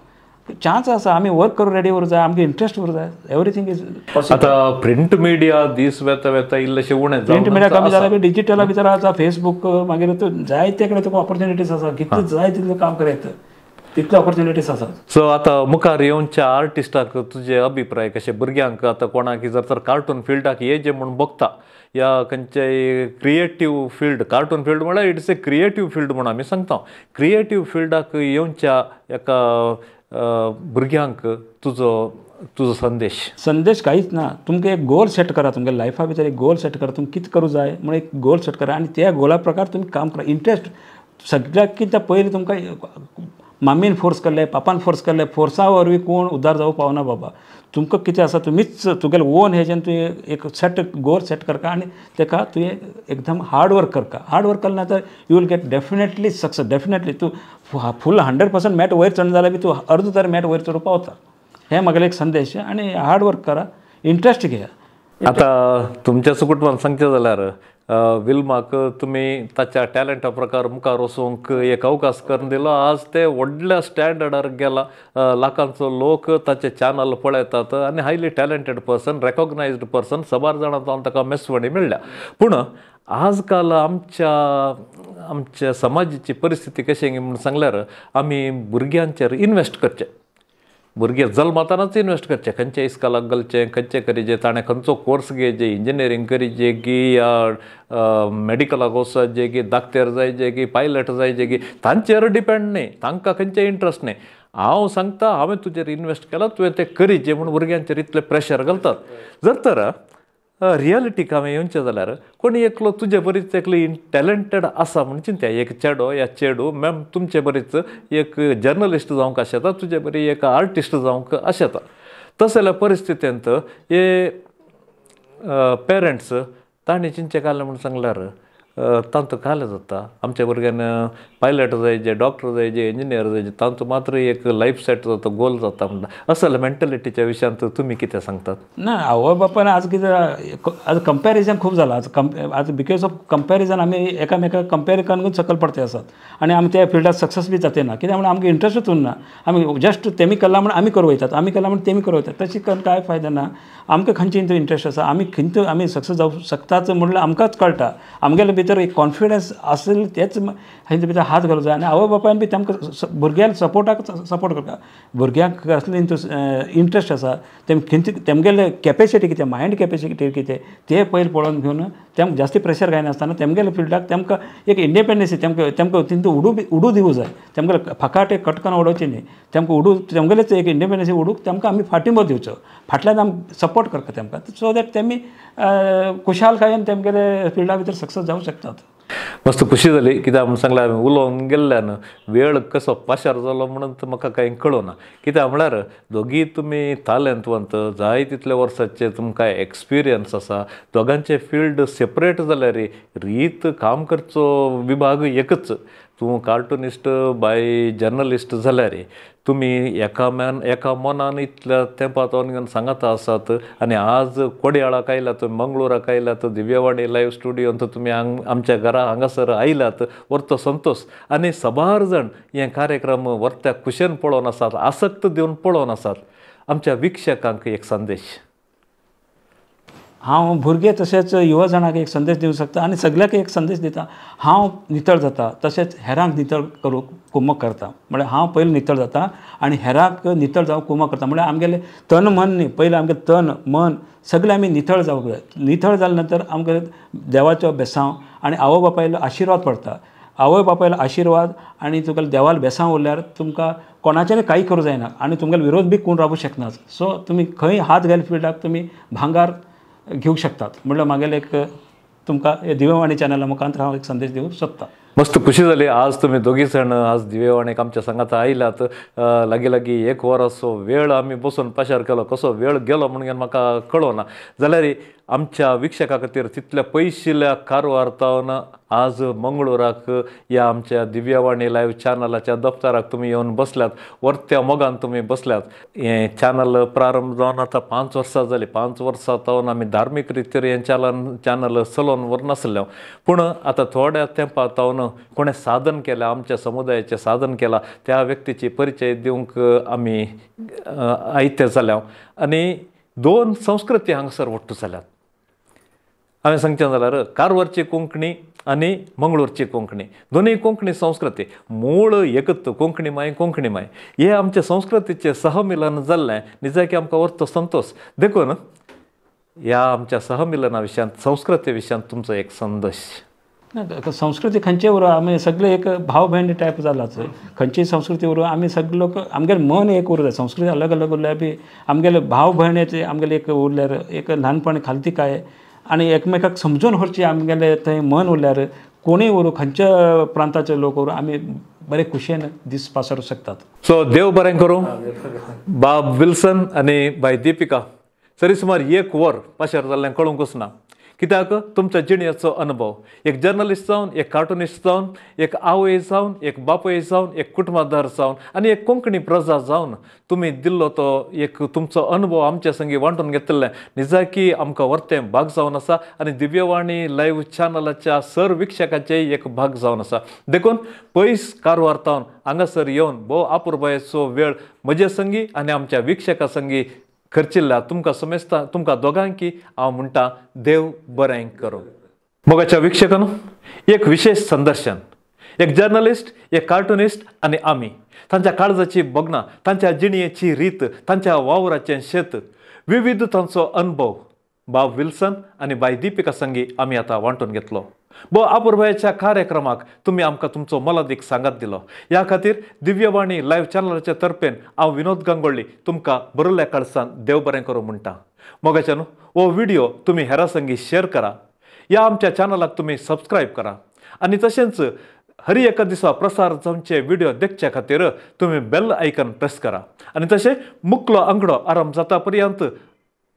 B: चान्स आसा आमी वर्क करूंक रेडी उरूंक जाय आमकां इंट्रस्ट उरूंक जाय एवरीथींग is possible.
A: आतां प्रिंट मिडिया दीस वेता वेता इल्लेशें उणें
B: प्रिंट मिडिया कमी जाल्यार डिजिटला भितर आसा फेसबूक मागीर जायते कडेन तुका ऑपॉर्च्युनिटीज आसा कितलें जाय तितलें काम करयता. तितले ऑपॉर्च्युनिटीज आसात.
A: सो आतां मुखार येवच्या आर्टिस्टाक तुजे अभिप्राय कशे भुरग्यांक आतां कोणाक जर तर कार्टून फिल्डाक येजे म्हूण बघता या खंयच्याय क्रिएटीव फिल्ड, कार्टून फिल्ड म्हळ्यार it's a creative field म्हूण आमी सांगता, क्रिएटीव फिल्डाक येवच्या एका भुरग्यांक तुजो तुजो संदेश?
B: संदेश कांयच ना, तुमकां एक गोल सेट करा, तुमगे लायफा भितर एक गोल सेट करा, तुमी कितें करूं जाय म्हणून एक गोल सेट करा आनी त्या गोला प्रकार तुमी काम करा. इंट्रस्ट सगळ्याक कितें पयलीं तुमकां मामीन फोर्स केल्ले, पापान फोर्स केल्ले, फोर्सा वरवीं कोण उद्धार जावंक पावना बाबा. तुमकां कितें आसा तुमीच तुगेले ओन हेजेन तुवें एक सेट गोल सेट करता आनी तेका तुवें एकदम हार्ड वर्क करता. हार्ड वर्क केलें ना तर you will get definitely success. Definitely तूं फूल 100% मॅट वयर चडना जाल्यार बी तूं अर्द तर मॅट वयर चडूंक पावता. हें म्हागेलें एक संदेश. आनी हार्ड वर्क करा, इंट्रस्ट घेया.
A: आतां तुमच्या सुकुटमान सांगचें जाल्यार विल्माक तुमी ताच्या टॅलंटा प्रकार मुखार वचूंक एक अवकाश करून दिलो. आज ते व्हडल्या स्टँडर्डार गेला, लाखांचो लोक ताचे चॅनल पळयतात आनी highly talented person, recognised person, सबार जाणां जावन ताका मेसवणी मेळ्ळ्या. पूण आज काल आमच्या आमच्या समाजाची परिस्थिती कशी म्हूण सांगल्यार आमी भुरग्यांचेर इनवेस्ट करचें, भुरगे जल्मतानाच इनवेस्ट करचें, खंयच्या इस्कॉलाक घालचें, खंयचें करीजे, ताणें खंयचो कोर्स घेवचे, इंजिनियरींग करीजे की मेडिकलाक वचचे की डाक्टर जायचे की पायलट जायचे की तांचेर डिपेंड न्ही, तांकां खंयचें इंट्रस्ट न्ही. हांव सांगता हांवें तुजेर इनवेस्ट केला, तुवें तें करीजे म्हूण भुरग्यांचेर इतलें प्रेशर घालतात. जर तर रियलिटीक हांवें येवचें जाल्यार कोणी एकलो तुजे बरीच एकलो टॅलंटेड आसा म्हूण चिंत्या, एक चेडो या चेडू मॅम तुमचे बरीच एक जर्नलिस्ट जावंक आशेता, तुजे बरी एक आर्टिस्ट जावंक आशेता, तशें जाल्यार परिस्थितींत हे पेरंट्स तांणी चिंतचें घालें म्हूण सांगल्यार तांचो कालें जाता. आमच्या भुरग्यान पायलट जायचे, डॉक्टर जायचे, इंजिनियर जायचे, तांचो मात्र एक लायफ सेट जाता, गोल जाता म्हणटा. असल्या मेंटलिटीच्या विशयांत तुमी कितें सांगतात?
B: ना, आवय बापायन आज कितें आज कंपॅरिजन खूब जाला. आज आज because of comparison आमी एकामेकाक कंपेर करून सकयल पडते आसात आनी आमी त्या फिल्डार सक्सेस बी जाते ना. कित्याक म्हणल्यार आमकां इंट्रस्टूच उरना. आमी जस्ट तेमी केलां म्हूण आमी करूं वयतात, आमी केलां म्हूण तेमी करूं वयतात. तशी करून कांय फायदो ना. आमकां खंयचे हितून इंट्रस्ट आसा, आमी खंयतून आमी सक्सेस जावंक शकतात म्हणल्यार आमकांच कळटा. आमगेले भितर एक कॉन्फिडन्स आसेल तेच हांचे भितर हात घालूंक जाय. आनी आवय बापायन बी तांकां भुरग्यांक सपोर्टाक सपोर्ट करता. भुरग्यांक कसले इंट्रस्ट आसा, तेम खंयचे तेमगेले कॅपेसिटी कितें, मायंड कॅपेसिटी कितें ते पयलीं पळोवन घेवन तेमकां जास्ती प्रेशर घायनासतना तेमगेले फिल्डाक तेमकां एक इंडिपेंडन्सी, तेमकां तेमकां तितून उडू उडू दिवूं जाय. तेमगेले फाकाटे कटकन उडोवचें न्ही, तेमकां उडू तेमगेलेच एक इंडिपेंडन्सी उडूंक तेमकां आमी फाटिंबो दिवचो, फाटल्यान आमी सपोर्ट करता तेमकां, सो that तेमी खुशालकायेन तेमगेले फिल्डा भितर सक्सेस जावंक शकतात.
A: मस्त खुशी जाली कित्याक म्हूण सांगल्यार हांवें उलोवन गेल्ल्यान वेळ कसो पाशार जालो म्हणून म्हाका कांय कळना. कित्याक म्हळ्यार दोगी तुमी तालेंतवंत, जाय तितल्या वर्सांचे तुमकां एक्सपिरियन्स आसा, दोगांचे फिल्ड सेपरेट जाल्यार रीत काम करचो विभाग एकच. तूं कार्टुनिस्ट बाय जर्नलिस्ट जाल्यार तुमी एका मॅन एका मनान इतल्या तेंपांत सांगाता आसात आनी आज कोडयाळाक आयल्यात, मंगळुराक आयल्यात, दिव्यवाणी लायव्ह स्टुडियोंत तुमी आमच्या घरा हांगासर आयल्यात, व्हरतो संतोश. आनी सबार जाण हे कार्यक्रम व्हरत्या खुशेन पळोवन आसात, आसक्त दिवन पळोवन आसात. आमच्या वीक्षकांक एक संदेश.
B: हांव भुरगे तशेंच युवा जाणांक एक संदेश दिवंक शकता आनी सगळ्यांक एक संदेश दिता. हांव नितळ जाता तशेंच हेरांक नितळ करूंक कुमक करता. म्हळ्यार हांव पयलीं नितळ जाता आनी हेरांक नितळ जावंक कुमक करता. म्हळ्यार आमगेलें तन मन न्ही, पयलीं आमगेलें तन मन सगळें आमी नितळ जावंक जाय. नितळ जाले नंतर आमकां देवाचो बेसांव आनी आवय बापायलो आशिर्वाद पडटा. आवय बापायलो आशिर्वाद आनी तुगेलो देवालो बेसांव उरल्यार तुमकां कोणाच्यान कांय करूं जायना आनी तुमगेलो विरोध बी कोण रावूंक शकना. सो तुमी खंय हात घाल फिल्डाक तुमी भांगार घेवंक शकतात. म्हणल्यार म्हागेलें एक तुमकां दिव्यवाणी चॅनला मुखार हांव एक संदेश दिवंक सोदता.
A: मस्त खुशी जाली आज तुमी दोगी जाण आज दिव्यवाणीक आमच्या सांगाता आयल्यात. लागीं लागीं एक वराचो वेळ आमी बसून पाशार केलो, कसो वेळ गेलो म्हणून म्हाका कळना. जाल्यार आमच्या वीक्षकां खातीर तितल्या पयशिल्ल्या कारवार तावन आज मंगळुराक ह्या आमच्या दिव्यवाणी लायव्ह चॅनलाच्या दफ्तराक तुमी येवन बसल्यात, वर्त्या मोगान तुमी बसल्यात. हें चॅनल प्रारंभ जावन आतां 5 वर्सां जालीं. 5 वर्सां तावन आमी धार्मीक रितीर हें चॅनल चलोवन व्हरनासलें, पूण आतां थोड्या तेंपा तावन कोणें साधन केलें, आमच्या समुदायाचें साधन केलां, त्या व्यक्तीची परिचय दिवंक आमी आयते जाल्या आनी 2 संस्कृती हांगासर वट्टू जाल्यात. हांवें सांगचें जाल्यार कारवारची कोंकणी आनी मंगळूरची कोंकणी दोनूय कोंकणी संस्कृती मूळ एकत कोंकणी माय कोंकणी माय हे आमचे संस्कृतीचें सहमिलन जाल्लें निजाकी आमकां वर्तो संतोश. देखून ह्या आमच्या सहमिलना विशयांत संस्कृती विशयांत तुमचो एक संदेश.
B: संस्कृती खंयचे उरो आमी सगळे एक भाव भयणी टायप जालाच. खंयची संस्कृती उरो आमी सगळे लोक आमगेले मन एक उरता. संस्कृती अलग अलग उरल्यार बी आमगेले भाव भयणीचे आमगेले एक उरल्यार एक ल्हानपण खालती काय आनी एकमेकाक समजून व्हरची आमगेले थंय मन उरल्यार कोणूय उरूं खंयच्या प्रांताचे लोक उरूं आमी बरे खुशयेन दीस पासारूंक शकतात.
A: सो देव बरें करूं बाब विल्सन आनी बाय दीपिका. सरी सुमार एक वर पाशार जाल्लें कळूंकच ना कित्याक तुमच्या जिणेचो अनुभव एक जर्नलिस्ट जावन एक कार्टुनिस्ट जावन एक आवय जावन एक बापूय जावन एक कुटुंबादार जावन आनी एक कोंकणी प्रजा जावन तुमी दिल्लो तो एक तुमचो अनुभव आमच्या संगी वांटून घेतिल्लें निजाकी आमकां वर्तें भाग जावन आसा आनी दिव्यवाणी लायव्ह चॅनलाच्या सर वीक्षकाचें एक भाग जावन आसा. देखून पयस कारवार तावन हांगासर येवन भोव आपुरबायेचो वेळ म्हजे संगी आनी आमच्या वीक्षका संगी खर्चिल्ल्या तुमकां समेस्ता तुमकां दोगांकी हांव म्हणटा देव बरें करूं. मोगाच्या वीक्षकांनो एक विशेष संदर्शन एक जर्नलिस्ट एक कार्टुनिस्ट आनी आमी तांच्या काळजाची भोगणां तांच्या जिणेची रीत तांच्या वावराचें शेत विविध तांचो अनुभव बाब विल्सन आनी बाय दीपिका संगी आमी आतां वांटून घेतलो. भोव आपुरबायेच्या कार्यक्रमाक तुमी आमकां तुमचो मोलादीक सांगात दिलो. ह्या खातीर दिव्यवाणी लायव्ह चॅनलाच्या तर्फेन हांव विनोद गांगोळ्ळी तुमकां बरयल्ल्या काळसान देव बरें करूं म्हणटा. मोगाच्यान हो व्हिडिओ तुमी हेरां संगी शेअर करा, ह्या आमच्या चॅनलाक तुमी सबस्क्रायब करा आनी तशेंच हर एका दिसा प्रसार जावचे व्हिडिओ देखच्या खातीर तुमी बेल आयकन प्रेस करा आनी तशें मुकलो आंकडो आरंभ जाता पर्यंत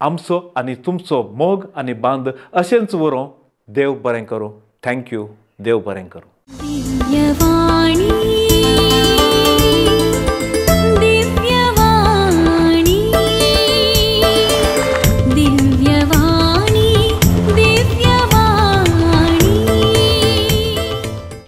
A: आमचो आनी तुमचो मोग आनी बांद अशेंच उरों. देव बरें करूं. Thank you. देव बरें करूं.